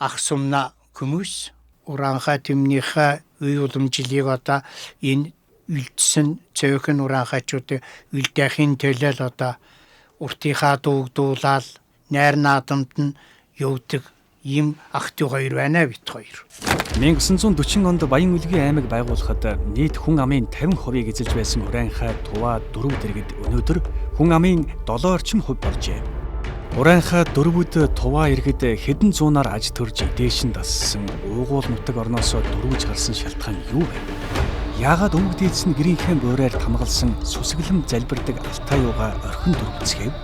ах сумна көмөс Ураанхай түмнийхээ үе уламжлалыг одоо энэ үлдсэн цөөхөн ураанхайчуудыг үлдээхийн төлөө л одоо уртынхаа дууг дуулаад найр наадамд нь явдаг ийм ах トゥ хоёр байна бит хоёр. 1940 онд Баян-Үлгий аймаг байгуулахад нийт хүн амын 50%-ийг эзэлж байсан Ураанхай Туваа дөрөв дэргэд өнөөдөр хүн амын 7 орчим хувь болжээ. Ураанхай дөрвүүд Туваа иргэд хэдэн зуунаар аж төрж дээш нь дассан уугуул нутаг орноосоо дөрвөж гарсан шалтгаан юу вэ? Яагаад өвөг дээдс нь гэрийнхээ буурайр тамгалсан сүсгэлэм залбирдаг Алтай юугаа орхин дөрвцгээв?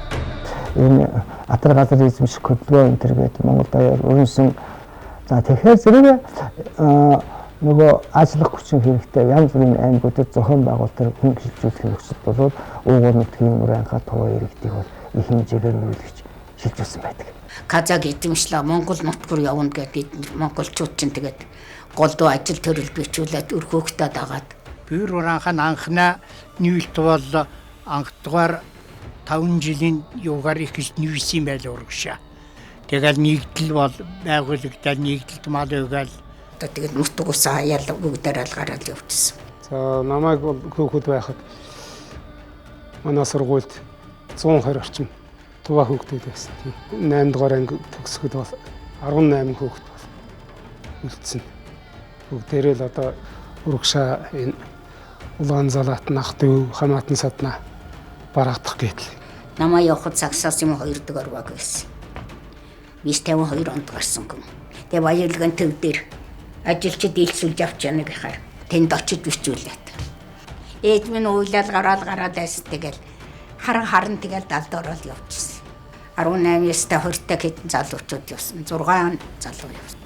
Энэ атар газар эзэмших хөдөлгөөн энэ төр гээд Монгол даяар өрнөсөн. За тэгэхээр зэрэг нөгөө ажиллах хүчин хэрэгтэй янз бүрийн аймагуудад зохион байгуулалтаар хүн шилжүүлэх нөхцөл болоод уугуул нутгийн Ураанхай Туваа иргэдийг бол их хэмжээгээр нөлөөлж шилжүүлсэн байдаг. Казак эзэмшлээ Монгол нутг руу явна гэдэг бид монголчууд чинь тэгээд голдуу ажил төрөл бичүүлээд өрхөөхтэй дагаад. Бүүр Ураанхай анхнаа нийлт бол анхдугаар 5 жилийн юугаар их гэж нүйсэн байл урагшаа. Тэгэл нэгдэл бол байгуулагдал нэгдэлт мал өгөөл. Одоо тэгэл нутаг ус хаяал бүгдээр ал гараал явчихсан. За намайг бол хөөхөд байхад манай сургуульд 120 орчим туваа хүүхдүүд байсан. 8 дугаар анги төгсөхөд бол 18 хүүхэд бол үлдсэн. Бүгдээрээ л одоо урагшаа энэ улаан залаат нах дүү хамаатан саднаа бараадах гэтэл. Намаа явхад сагсаас юм 2 дугаар баг байсан. 52 онд гарсан гүн. Тэгээ Баян-Үлгэн төв дээр ажилчид дийлсүүлж авч яана гэхаар тэнд очиж бичүүлээд. Ээж минь уйлал гараал гараад байсан тэгэл харан харан тэгэл далд ороод явчихсан. 18-аас 20-тай хэдэн залуучууд явсан. 6 залуу явсан.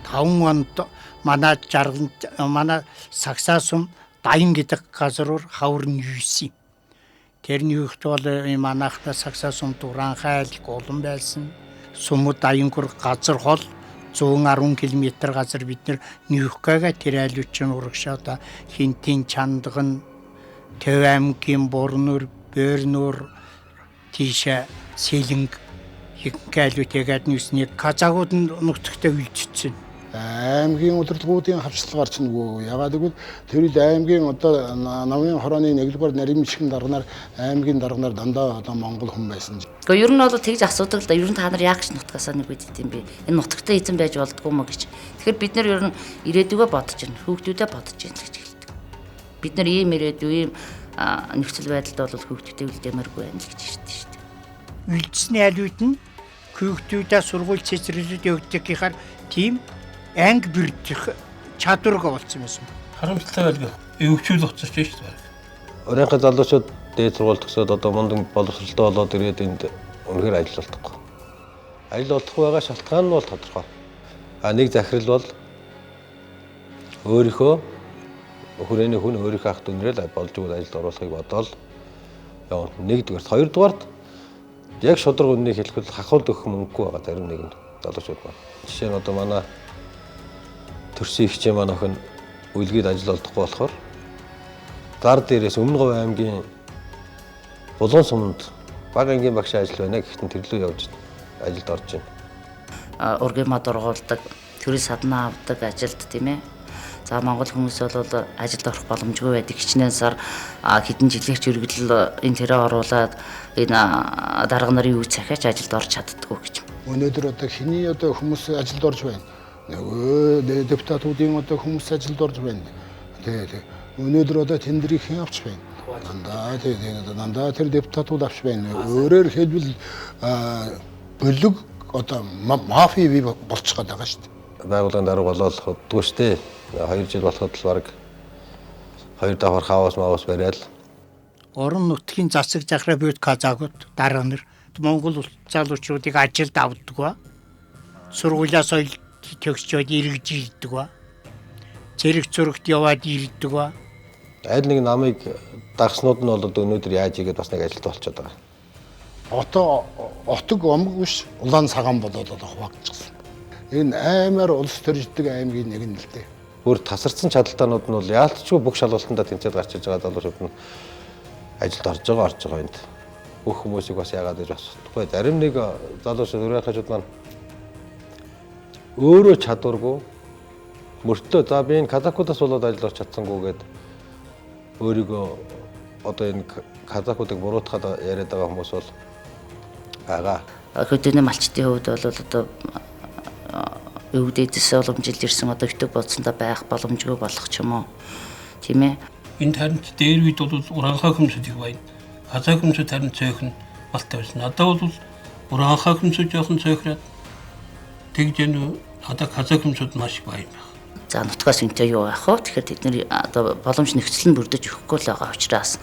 75 онд манай жаргалант манай сагсаа сум Даян гэдэг газар руу хавар нүйсэн. Тэр нүйхт бол манайхтай сагсаа сумд Ураанхай айл голон байсан. Сумуд Даянгур газар хол 110 км газар бид нэр нүйх гээгээ тэр айлууд чинь урагшаа одоо Хинтийн Чандган, Төв аймгийн Бурнур, Бөөрнур тийшээ Сэлэнг ихэнх айлууд ягаад нүйснийг казагууд нь нутагтаа үлдчихсэн. Аймгийн удирдлагуудын хавцлал гарч нүгөө. Ягаад гэвэл тэр үед аймгийн одоо намын хорооны 1-р нарийн мичгэн дарганаар аймгийн дарганаар дандаа одоо монгол хүн байсан. Гэхдээ ер нь бол тэгж асуудаг л да. Ер нь та нар яг ч нутгаасаа нэг үгүй юм бэ. Энэ нутагтаа эзэн байж болдгоо мө гэж. Тэгэхээр бид нар ер нь ирээдүгөө бодож байна. Хүүхдүүдэд бодож байна гэж хэлдэг. Бид нар ийм ирээдүй, ийм нөхцөл байдалд бол хүүхдүүдэд үлдээмээргүй байна л гэж хэлдэг шүү дээ. Үлдсэний айлууд нь хүүхдүүдэд сургууль цэцэрлэгүүд өгдөг гэхээр тийм анги бүрдэх чадваргаа болсон байсан. Харамсалтай байлгүй. Өвчүүл уцарч шүү дээ. Ураанхай залуучууд дээд сургууль төгсөөд одоо мундаг боловсролтой болоод ирээд энд үнэхээр ажил олдохгүй. Ажил олдохгүй байгаа шалтгаан нь бол тодорхой. А нэг захирал бол өөрийнхөө хүрээний хүн өөрийнхөө ах дүүнрээ л болж игэл ажилд оруулахыг бодоол явна. Нэгдүгээрт, хоёрдугаарт яг шударга үннийг хэлэхэд хахуулд өгөх мөнгөгүй байгаа зарим нэг нь залуучууд байна. Жишээ нь одоо манай төрсөн ихчээ маань охин Үлгийд ажил олдохгүй болохоор зар дээрээс Өмнө Говь аймгийн Булган суманд бага ангийн багшийн ажил байна гэхдээ тэр лүү явж ажилд орж байна. Ургийн мод ургуулдаг, төрийн саднаа авдаг ажилд тийм ээ. За Монгол хүмүүс бол ажилд орох боломжгүй байдаг. Хичнээн сар хэдэн жилийн чиргэдэл энэ тэрэ оруулаад энэ дарга нарын үе цахиач ажилд орж чаддаггүй гэж. Өнөөдөр одоо хэний одоо хүмүүс ажилд орж байна. Нөгөө депутатуудын одоо хүмүүс ажилд орж байна. Тий. Өнөөдөр одоо тэндрийг хэн авч байна? Дандаа тий дандаа тэр депутатууд авч байна. Өөрөөр хэлбэл бүлэг одоо мафи бий болчих гээд байгаа шүү дээ. Байгууллагын дарга болоод уддгүй шүү дээ. 2 жил болоход л баг 2 давхар хаус маус бариад. Орон нутгийн засаг захираа буйд казакууд дарга нар Монгол залуучуудыг ажилд авдаг ба. Сургуулиас соёл төгсчөөд эргэж ирдэг ба. Цэрэг зурагт яваад ирдэг ба. Аль нэг намыг дагснууд нь бол өнөөдөр яаж игээд бас нэг ажилт болчиход байгаа. Одоо отог омг биш улаан цагаан болоод одоо хуваагдчихсан. Энэ аймаар улс төрждөг аймгийн нэг нь л дээ. Бүр тасарсан чадaltaанууд нь бол яалтчгүй бүх шалгалтандаа тэнцээд гарч иж байгаа залуучууд нь ажилд орж байгаа энд. Бүх хүмүүсийг бас яагаад гэж асуудаггүй. Зарим нэг залуучууд өрөөхөчүүд маань өөрөө чадваргүй мөртлөө за би энэ казакуудаас болоод ажилд орч чадсангүй гэд өөрийгөө одоо энэ казакуудыг буруутгаад яриад байгаа хүмүүс бол байгаа. Хөдөөний малчдын хувьд бол одоо өвдөдөөс уламжилж ирсэн одоо өтөг бодсондоо байх боломжгүй болох ч юм уу. Тийм ээ. Энд харин дээр үед бол ураанхай хүмүүсүүд их байна. Казак хүмүүсүүд харин цөөхөн балтай байсан. Одоо бол ураанхай хүмүүсүүд жоохон цөөхрөөд тэгж энэ одоо казак хүмүүсүүд маш их баян байна. За нутгаас энтэй юу байх вэ? Тэгэхээр тэд нэр одоо боломж нөхцөл нь бүрдэж өгөхгүй л байгаа учраас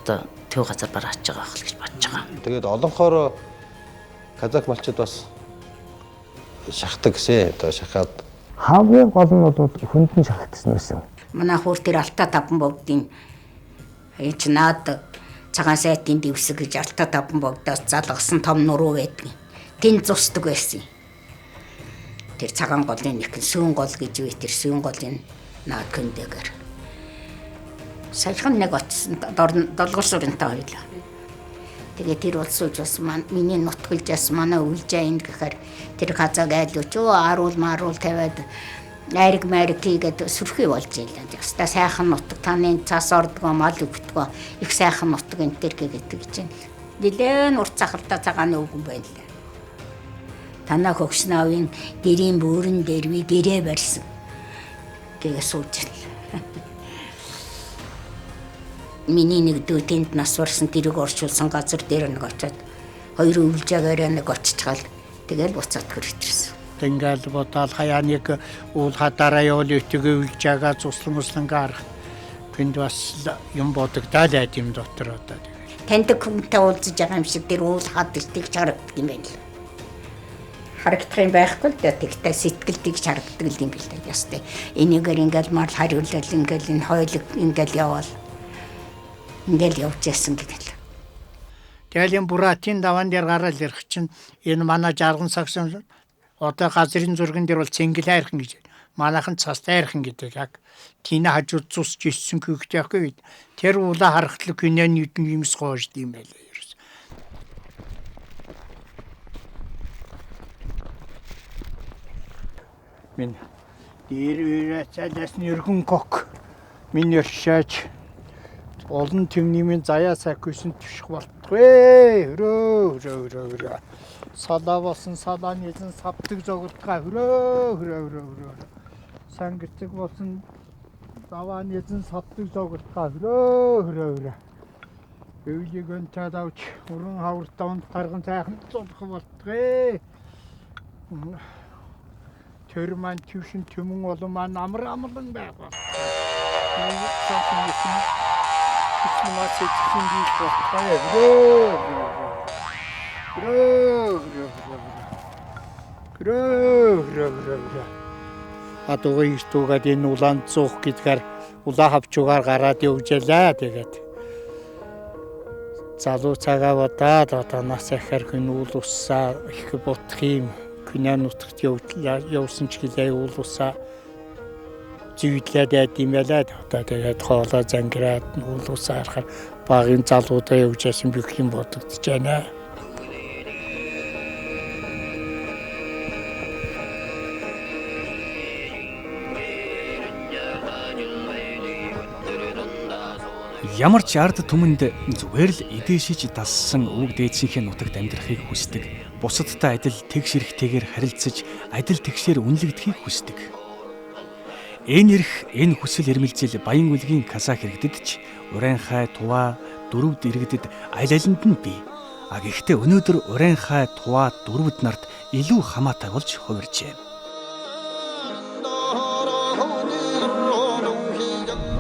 одоо төв газар бараач байгаа байх л гэж бодож байгаа. Тэгээд олонхоор казак малчид бас шахдаг гэсэн. Одоо шахаад хамгийн гол нь бол хүнд нь шахагдсан байсан. Манай хүүр тэр алтаа таван богдын энэ наад цагаан сайтын дэвсэг гэж алтаа таван богдоос залгасан том нуруу байдаг. Тэнд зусдаг байсан. Тэр цагаан голын нэг сүүн гол гэж үе тэр сүүн голын наад көндөгээр. Саяхан нэг очсон долгор сүрэнтэй хоёлаа. Тэгээ тэр улсууч бас миний нутгалж бас манай өвлжээ энэ гэхээр тэр казаг айлууч өө аруул маруул тавиад найраг майраг хийгээд сүрхий болж ийлээ. Яста сайхан нутаг таны цас ордгоо мал өгдгөө их сайхан нутаг энэ төр гэгээд гэж юм л. Нилээн урт цахалтай цагаан өвгөн байна лээ. Танаа хөгшнаавын гэрийн бөөрөн дээр би гэрээ барьсан тэгээ сууж л. Миний нэг дүү тэнд нас барсан тэрийг орчуулсан газар дээр нэг очиод хоёр өвлжөөгөөрөө нэг очичгаал тэгэл буцаад хөрөж ирсэн. Ингээл бодоол хаяа нэг уул хадараа явал өтөг өвлжөөгаа цуслан муслангаа арах. Тэнд бас юм бодогдоол айд юм дотор одоо тэгэл. Таньдаг хүнтэй уулзаж байгаа юм шиг тэр уул хад тэгж харагддаг юм байна л. Харагдах юм байхгүй л дээ. Тэгтээ сэтгэл тэгж харагддаг л юм бил дээ. Ястай. Энийгээр ингээл мал хариулал ингээл энэ хойлог ингээл яваал. Ингээл явж яасан гэдэг л. Тэгэл энэ Буратын даван дээр гараад ирэх чинь энэ манай жарган сагсан одоо газрын зурган дээр бол цэнгэл айрхан гэж. Манайхан цастай айрхан гэдэг яг тинэ хажууд цусч ирсэн күйхтэй байхгүй. Тэр уулаа харахад л күнэн нүдэн юмс гоож дим байлаа. Ерөөс. Минь дээр үрээ цалаас нэргэн кок минь өршөөч олон түмний заяа сакусэн түших болтгүй. Хөрөө хөрөө хөрөө хөрөө. Салаа болсон салаа нийлэн савдаг зогтгоо хөрөө хөрөө хөрөө хөрөө. Сангицэг болсон даваа нийлэн савдаг зогтгоо хөрөө хөрөө хөрөө. Өвлийг өнтад авч уран хавар даванд гарган сайхан зулах болтгүй. Тэр маань твшин түмэн олон маань амар амлан байгаа. Хүчмаа сэтгэлийн бий болтгой. Хөрөө хөрөө хөрөө хөрөө хөрөө. Адууга иртүүгээд энэ улаан зуух гэдгээр улаан хавчугаар гараад явжлаа тэгээд. Залуу цагаа бодоод одоо нас ахаар хүн уул уссаа их бутх юм. Күнээ нутагт явсан ч гэлээ уул усаа зүйдлээд байд юм байлаа. Одоо тэгээд хоолой зангираад уул усаа харахаар багын залуудаа явж яасан бүх юм бодогдож байна. Ямар ч ард түмэнд зүгээр л идээшиж дассан өвөг дээдсийнхээ нутагт амьдрахыг хүсдэг бусадтай адил тэгш эрхтэйгээр харилцаж, адил тэгшээр үнэлэгдэхийг хүсдэг. Энэ эрх, энэ хүсэл эрмэлзэл Баян-Үлгийн казах иргэдэд ч Урянхай, Туваа, Дөрөвд иргэдэд аль алинд нь бий. А гэхдээ өнөөдөр Урянхай, Туваа, Дөрөвд нарт илүү хамаатай болж хувиржээ.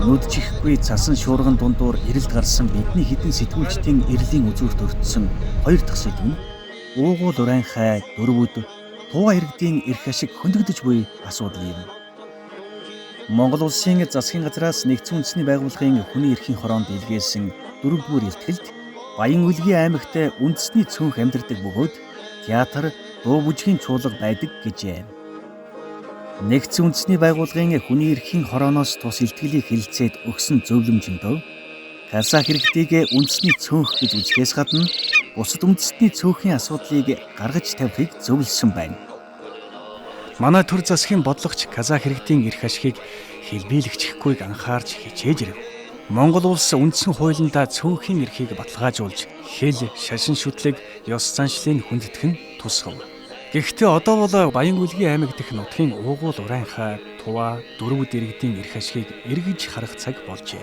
Нүдчихгүй цасан шуурган дундуур эрэлд гарсан бидний хэдэн сэтгүүлчдийн эрлийн үзүүрт өртсөн хоёр дахь сэдэв нь уугуул Урянхай, Дөрөвд, Туваа иргэдийн эрх ашиг хөндөгдөж буй асуудал юм. Монгол улсын засгийн газраас нэгдсэн үндэсний байгууллагын хүний эрхийн хороонд илгээсэн дөрөвдүгээр илтгэлд Баян-Үлгийн аймагт үндэсний цөөнх амьдардаг бөгөөд театр, дуу бүжгийн чуулга байдаг гэжээ. Нэгдсэн үндэсний байгууллагын хүний эрхийн хорооноос тус илтгэлийг хэлэлцээд өгсөн зөвлөмжөндөө казах иргэдийг үндэсний цөөнх гэж үзэхээс гадна бусад үндэстний цөөхийн асуудлыг гаргаж тавихыг зөвлөсөн байна. Манай төр засгийн бодлогоч казах иргэдийн эрх ашигыг хэлбийлэгдэхгүйг анхаарч хичээж ирэв. Монгол улс үндсэн хуулиндаа цөөнхийн эрхийг баталгаажуулж, хэл, шашин шүтлэг, ёс заншлыг хүндэтгэх нь тусгав. Гэхдээ одоо бол Баян-Үлгийн аймаг дэх нутгийн уугуул Урянхай, Туваа, Дөрөвд иргэдийн эрх ашигыг эргэж харах цаг болжээ.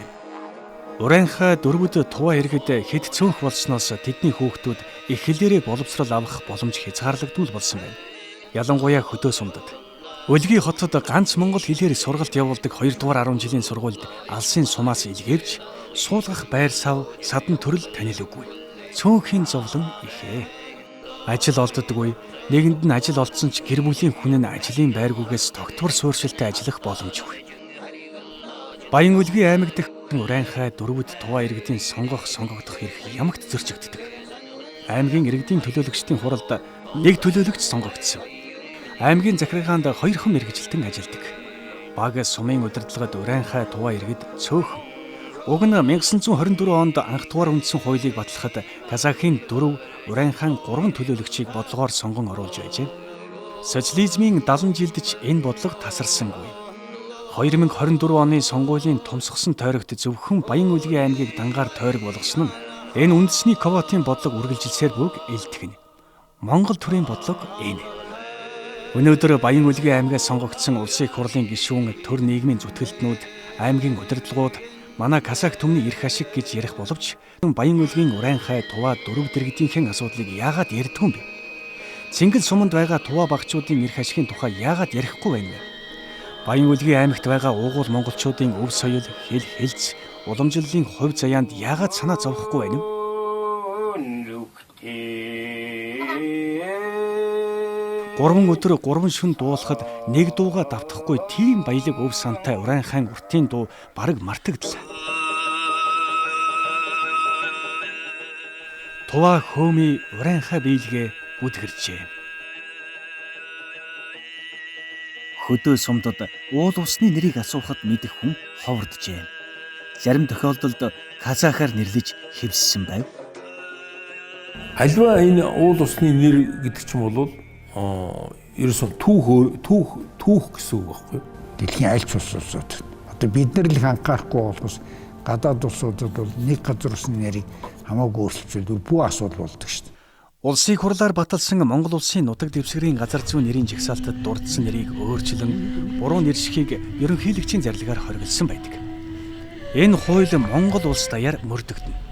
Урянхай, Дөрөвд, Туваа иргэд хэд цөөнх болсноос тэдний хүүхдүүд их хэлээрээ боловсрол авах боломж хязгаарлагдмал болсон байна. Ялангуяа хөдөө сумдад. Өлгийн хотод ганц монгол хэлээр сургалт явуулдаг 2 дугаар 10 жилийн сургуульд алсын сумаас илгээвч суулгах байр сав садан төрөл танилгүй. Цөөнхийн зовлон ихээ. Ажил олддоггүй. Нэгэнд нь ажил олдсон ч гэр бүлийн хүн нь ажлын байргүйгээс тогтвор суурьшилтай ажиллах боломжгүй. Баян-Үлгийн аймаг дэх Урянхай, Дөрөвд, Туваа иргэдийн сонгох, сонгогдох эрх ямагт зөрчигддөг. Аймгийн иргэдийн төлөөлөгчдийн хуралд нэг төлөөлөгч сонгогдсон. Аймгийн захиргаанд 2 хон мэргэжилтэн ажилладаг. Баг сумын удирдлагад Урянхай, Туваа иргэд цөөхөн. Уг нь 1924 онд анх дугаар үндсэн хуулийг батлахад Казахын 4, Урянхайн 3 төлөөлөгчийг бодлогоор сонгон оруулж байжээ. Социализмын 70 жилд ч энэ бодлого тасарсангүй. 2024 оны сонгуулийн томсгосон тойрогт зөвхөн Баян-Үлгийн аймгийг дангаар тойрог болгосон нь энэ үндэсний квотын бодлого үргэлжилсээр бүрг илтгэнэ. Монгол төрийн бодлого энэ. Өнөөдөр Баян-Үлгийн аймгаас сонгогдсон улсын их хурлын гишүүн, төр нийгмийн зүтгэлтнүүд, аймгийн удирдлагууд манай казах түмний эрх ашиг гэж ярих боловч Баян-Үлгийн Урянхай, Туваа, Дөрөвд иргэдийнхэн асуудлыг яагаад ярьдгүй юм бэ? Цэнгэл суманд байгаа Туваа багчуудын эрх ашигын тухай яагаад ярихгүй байна вэ? Баян-Үлгийн аймагт байгаа уугуул монголчуудын өв соёл, хэл, хэлц, уламжлалын хувь заяанд яагаад санаа зовхгүй байна вэ? 3 өдөр 3 шөнө дуулахад нэг дууга давтахгүй тийм баялаг өв сантай Урянхайн уртын дуу бараг мартагдлаа. Туваа хөөми Урянхай биелгээ бүдгэрчээ. Хөдөө сумдад уул усны нэрийг асуухад мэдэх хүн ховорджээ. Зарим тохиолдолд казахаар нэрлэж хэвссэн байв. Альва энэ уул усны нэр гэдэг чинь бол ерөөсөн түүх гэсэн үг байхгүй юу? Дэлхийн аль ч улсууд одоо бид нар л их анхаарахгүй болохоос гадаад улсуудад бол нэг газар усны нэрийг хамаагүй өөрчилжүүл бүх асуудал болдог шүү дээ. Улсын хурлаар баталсан Монгол улсын нутаг дэвсгэрийн газар зүйн нэрийн жагсаалтад дурдсан нэрийг өөрчлөн буруу нэршихийг ерөнхийлөгчийн зарлигаар хориглосон байдаг. Энэ хууль Монгол улс даяар мөрдөгдөнө.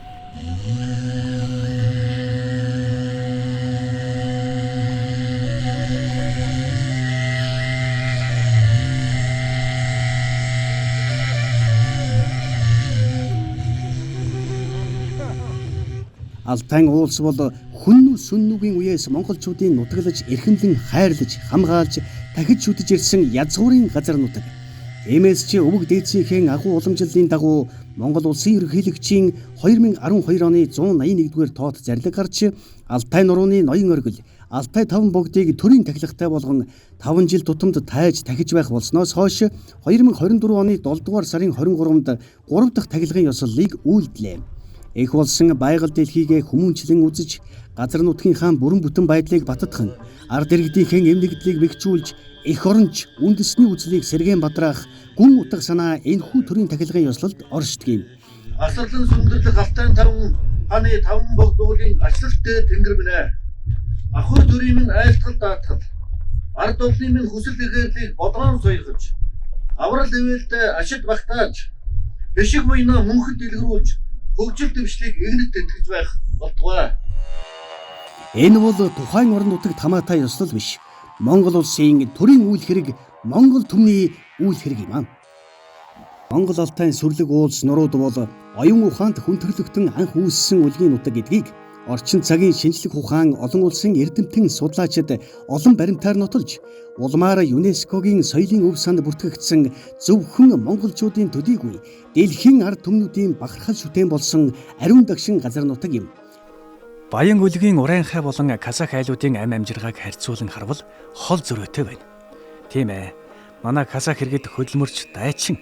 Алтайн уулс бол хүннү сүннүгийн үеэс монголчуудын нутаглаж, эрхэмлэн хайрлаж, хамгаалж, дахиж шүтэж ирсэн язгуурын газар нутаг. Тиймээс чи өвөг дээдсийнхээ агуу уламжлалын дагуу Монгол улсын ерөнхийлөгчийн 2012 оны 181-р тоот зарлиг гарч Алтай нурууны ноён оргил, Алтай таван богдыг төрийн тахилгатай болгон 5 жил тутамд тайж тахиж байх болсноос хойш 2024 оны 7 дугаар сарын 23-нд 3 дахь тахилгын ёслолыг үйлдлээ. Их болсон байгаль дэлхийгээ хүмүүнчлэн үзэж, газар нутгийнхаа бүрэн бүтэн байдлыг баттган, ард иргэдийнхээ эмнэгдлийг бэхжүүлж, эх оронч үндэсний үзлийг сэргээн бадраах гүн утга санаа энэхүү төрийн тахилгын ёслолд оршдог юм. Асарлан сүндэрлэг Алтайн таван ханы таван богдуулын ачлалт дээр тэнгэр минь ээ. Ах төрийн минь айлтгал даатгал, ард олны минь хүсэл эрхээрлийг бодгоон соёлгож, аврал ивэлд ашид багтааж, бишиг буйнаа мөнхөд дэлгэрүүлж, хөгжил дэвшлийг эгнэт тэтгэж байх болтугай. Энэ бол тухайн орон нутагт хамаатай ёслол биш. Монгол улсын төрийн үйл хэрэг, Монгол түмний үйл хэрэг юм аа. Монгол Алтайн сүрлэг уулс нурууд бол оюун ухаанд хүндрэлтэн анх үүссэн үлгийн нутаг гэдгийг орчин цагийн шинжлэх ухаан олон улсын эрдэмтэн судлаачид олон баримтаар нотолж, улмаар ЮНЕСКО-гийн соёлын өв санд бүртгэгдсэн зөвхөн монголчуудын төдийгүй дэлхийн ард түмнүүдийн бахархал шүтэн болсон ариун дагшин газар нутаг юм. Баян үлгийн ураанхай болон казах айлуудын ам амжиргааг харьцуулан харвал хол зөрөөтэй байна. Тийм ээ. Манай казах иргэд хөдөлмөрч дайчин,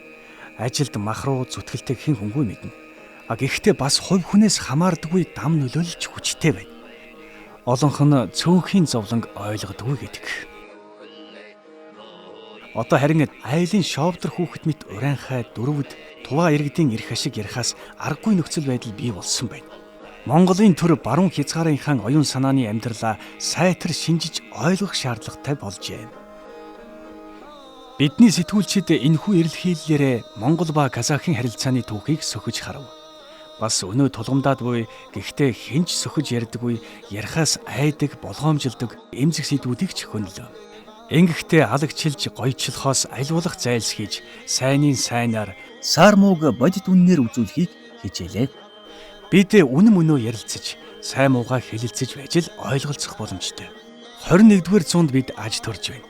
ажилд махруу зүтгэлтэй хэн хүнгүй мэднэ. А гэхдээ бас хувь хүнээс хамаардаггүй дам нөлөөлж хүчтэй байна. Олонх нь цөөнхийн зовлонг ойлгодгүй гэдэг. Одоо харин айлын шовдор хүүхэд мэт ураанхай дөрвөд туваа иргэдийн эрх ашиг ярихаас аргагүй нөхцөл байдал бий болсон байна. Монголын төр баруун хязгаарынхаа оюун санааны амьдралаа сайтар шинжиж ойлгох шаардлагатай болжээ. Бидний сэтгүүлчид энэхүү эрэлхийллээрээ Монгол ба Казахын харилцааны түүхийг сөхөж харав. Бас өнөө тулгамдаад буй гэхдээ хинч сөхөж ярьдаггүй ярихаас айдаг болгоомжилдог эмзэг сэдвүүдийг ч хөндлөө. Ингэхдээ алагчилж гоёчлохоос аль болох зайлсхийж сайнын сайнаар сар мууг бодит үннээр үзүүлэхийг хичээлээ. Бид үнэн мөнөө ярилцаж, сайн муугаа хэлэлцэж байж л ойлголцох боломжтой. 21-р зуунд бид аж төрж байна.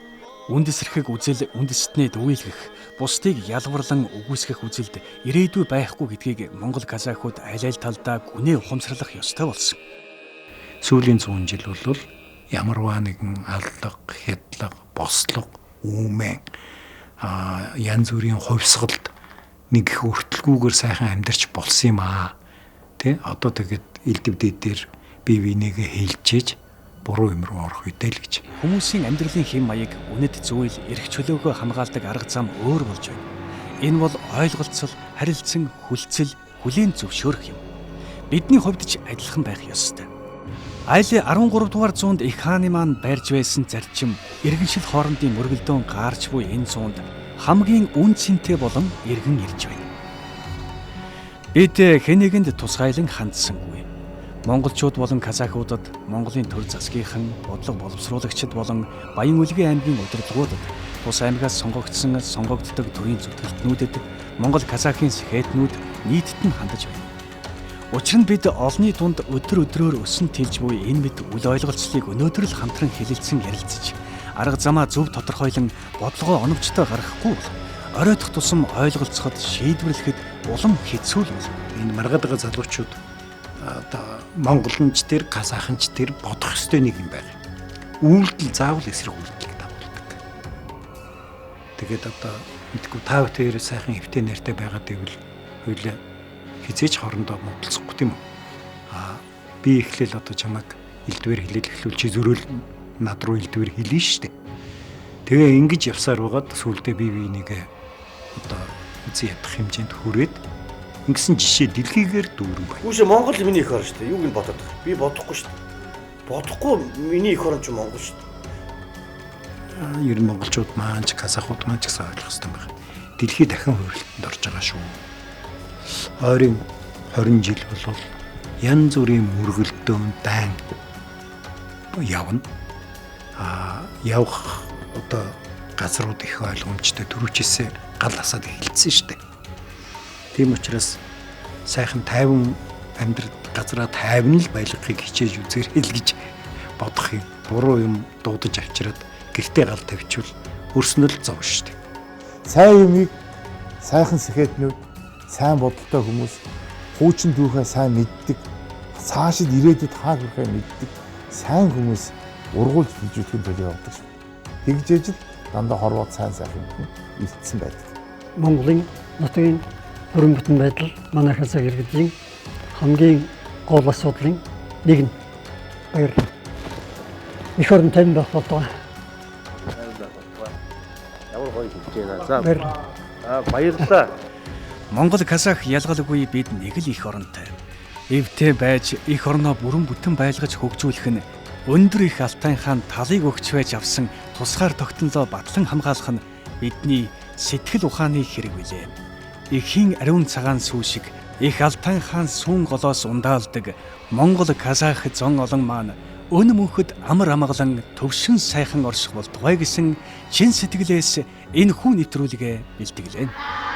Үндэсрэхэг үзэл үндэстнээ дүүйлгэх, бусдыг ялварлан үгүйсгэх үзэлд ирээдүй байхгүй гэдгийг Монгол казахууд аль аль талдаа гүнээ ухамсарлах ёстой болсон. Сүүлийн 100 жил бол ямарваа нэгэн аллага, хядлага, бослого, үүмэн янз бүрийн хувьсгалд нэг их өртөлгүйгээр сайхан амьдарч болсон юм аа. Тэ одоо тэгээд элдв дээд дээр бие бинийгээ хилжээж буруу юм руу орох үедээ л гэж. Хүмүүсийн амьдралын хэм маяг, үнэт зүйл, эрх чөлөөгөө хамгаалдаг арга зам өөр болж байна. Энэ бол ойлголцол, харилцан, хүлцэл, хүлээн зөвшөөрөх юм. Бидний хувьд ч адилхан байх ёстой. Айл 13 дугаар зуунд их хааны маань барьж байсан зарчим иргэншил хоорондын мөргөлдөөн гаарч буй энэ зуунд хамгийн үн цэнтэй болон иргэн ирж байна. Бид хэн нэгэнд тусгайлан хандсангүй. Монголчууд болон казахуудад Монголын төр засгийнхан, бодлого боловсруулагчид болон Баян-Үлгийн аймгийн удирдлагуудад тус аймгаас сонгогдсон сонгогддог төрийн зүтгэлтнүүдэд Монгол казахын сэхэтнүүд нийтэд нь хандаж байна. Учир нь бид олонний дунд өдөр өдрөөр өсөн тэлж буй энэ мэт үл ойлголцлыг өнөөдөр л хамтран хэлэлцэн ярилцаж, арга замаа зөв тодорхойлон бодлогоо оновчтой гаргахгүй бол оройтох тусам ойлголцоход шийдвэрлэхэд улам хэцүү л болно. Энэ маргаад байгаа залуучууд одоо монголынч тэр казахынч тэр бодох ёстой нэг юм байна. Үйлдэл заавал эсрэг үйлдэлийг дагуулдаг. Тэгээд одоо мэдгүй та бүхэн сайхан эвтэй нэртэй байгаад ивэл хоёлаа хизээч хоорондоо муудалцахгүй тийм үү? Аа би эхлээл одоо чамайг элдвэр хэлэл эхлүүл чи зөрөөл над руу элдвэр хэлнэ шүү дээ. Тэгээ ингэж явсаар байгаад сүулдэ би бинийгээ одоо үзэн ядах хэмжээнд хүрээд ингэсэн жишээ дэлхийгээр дүүрэн байна. Үүшээ Монгол миний эх орн шүү дээ. Юуг нь бодоод байгаа. Би бодохгүй шүү дээ. Бодохгүй миний эх орн ч Монгол шүү дээ. Ер нь монголчууд маань ч казахууд маань ч гэсэн ойлгох хэрэгтэй байна. Дэлхий дахин хувирлтанд орж байгаа шүү. Ойрын 20 жил бол янз бүрийн мөргөлдөөн дайн явна. Явах одоо газрууд их ойлгомжтой түрүүчээсээ гал асаад эхэлсэн шүү дээ. Тийм учраас сайхан тайван амьдрал газраа тайван л байлгахыг хичээж үзээрэй л гэж бодох юм. Буруу юм дуудаж авчираад гэртээ гал тавьчвал өрснөл зов шүү дээ. Сайн юмыг сайхан сэхэтнүүд, сайн бодолтой хүмүүс, хуучин түүхээ сайн мэддэг, цаашид ирээдүйд хаа хүрэхээ мэддэг сайн хүмүүс ургуулж хэлжүүлэхийн төлөө явдаг шүү. Тэгжээж л дандаа хорвоод сайн сайхан юм үлдсэн байдаг. Монголын нутгийн бүрэн бүтэн байдал манай казах иргэдийн хамгийн гол асуудлын нэг нь. Баярлалаа. Эх орон тайван байх болтугай. Тайван байх болтугай. Ямар гоё хэлж байна. За баярлалаа. Монгол казах ялгалгүй бид нэг л эх оронтой. Эвтэй байж эх орноо бүрэн бүтэн байлгаж хөгжүүлэх нь өндөр их Алтай хаан талыг өгч байж авсан тусгаар тогтнолоо батлан хамгаалах нь бидний сэтгэл ухааны хэрэг билээ. Эхийн ариун цагаан сүү шиг их Алтай хаан сүүн голоос ундаалдаг Монгол Казах зон олон маань өн мөнхөд амар амгалан төвшин сайхан орших болтугай гэсэн чин сэтгэлээс энэ хүү нэвтрүүлгээ бэлтгэлээ.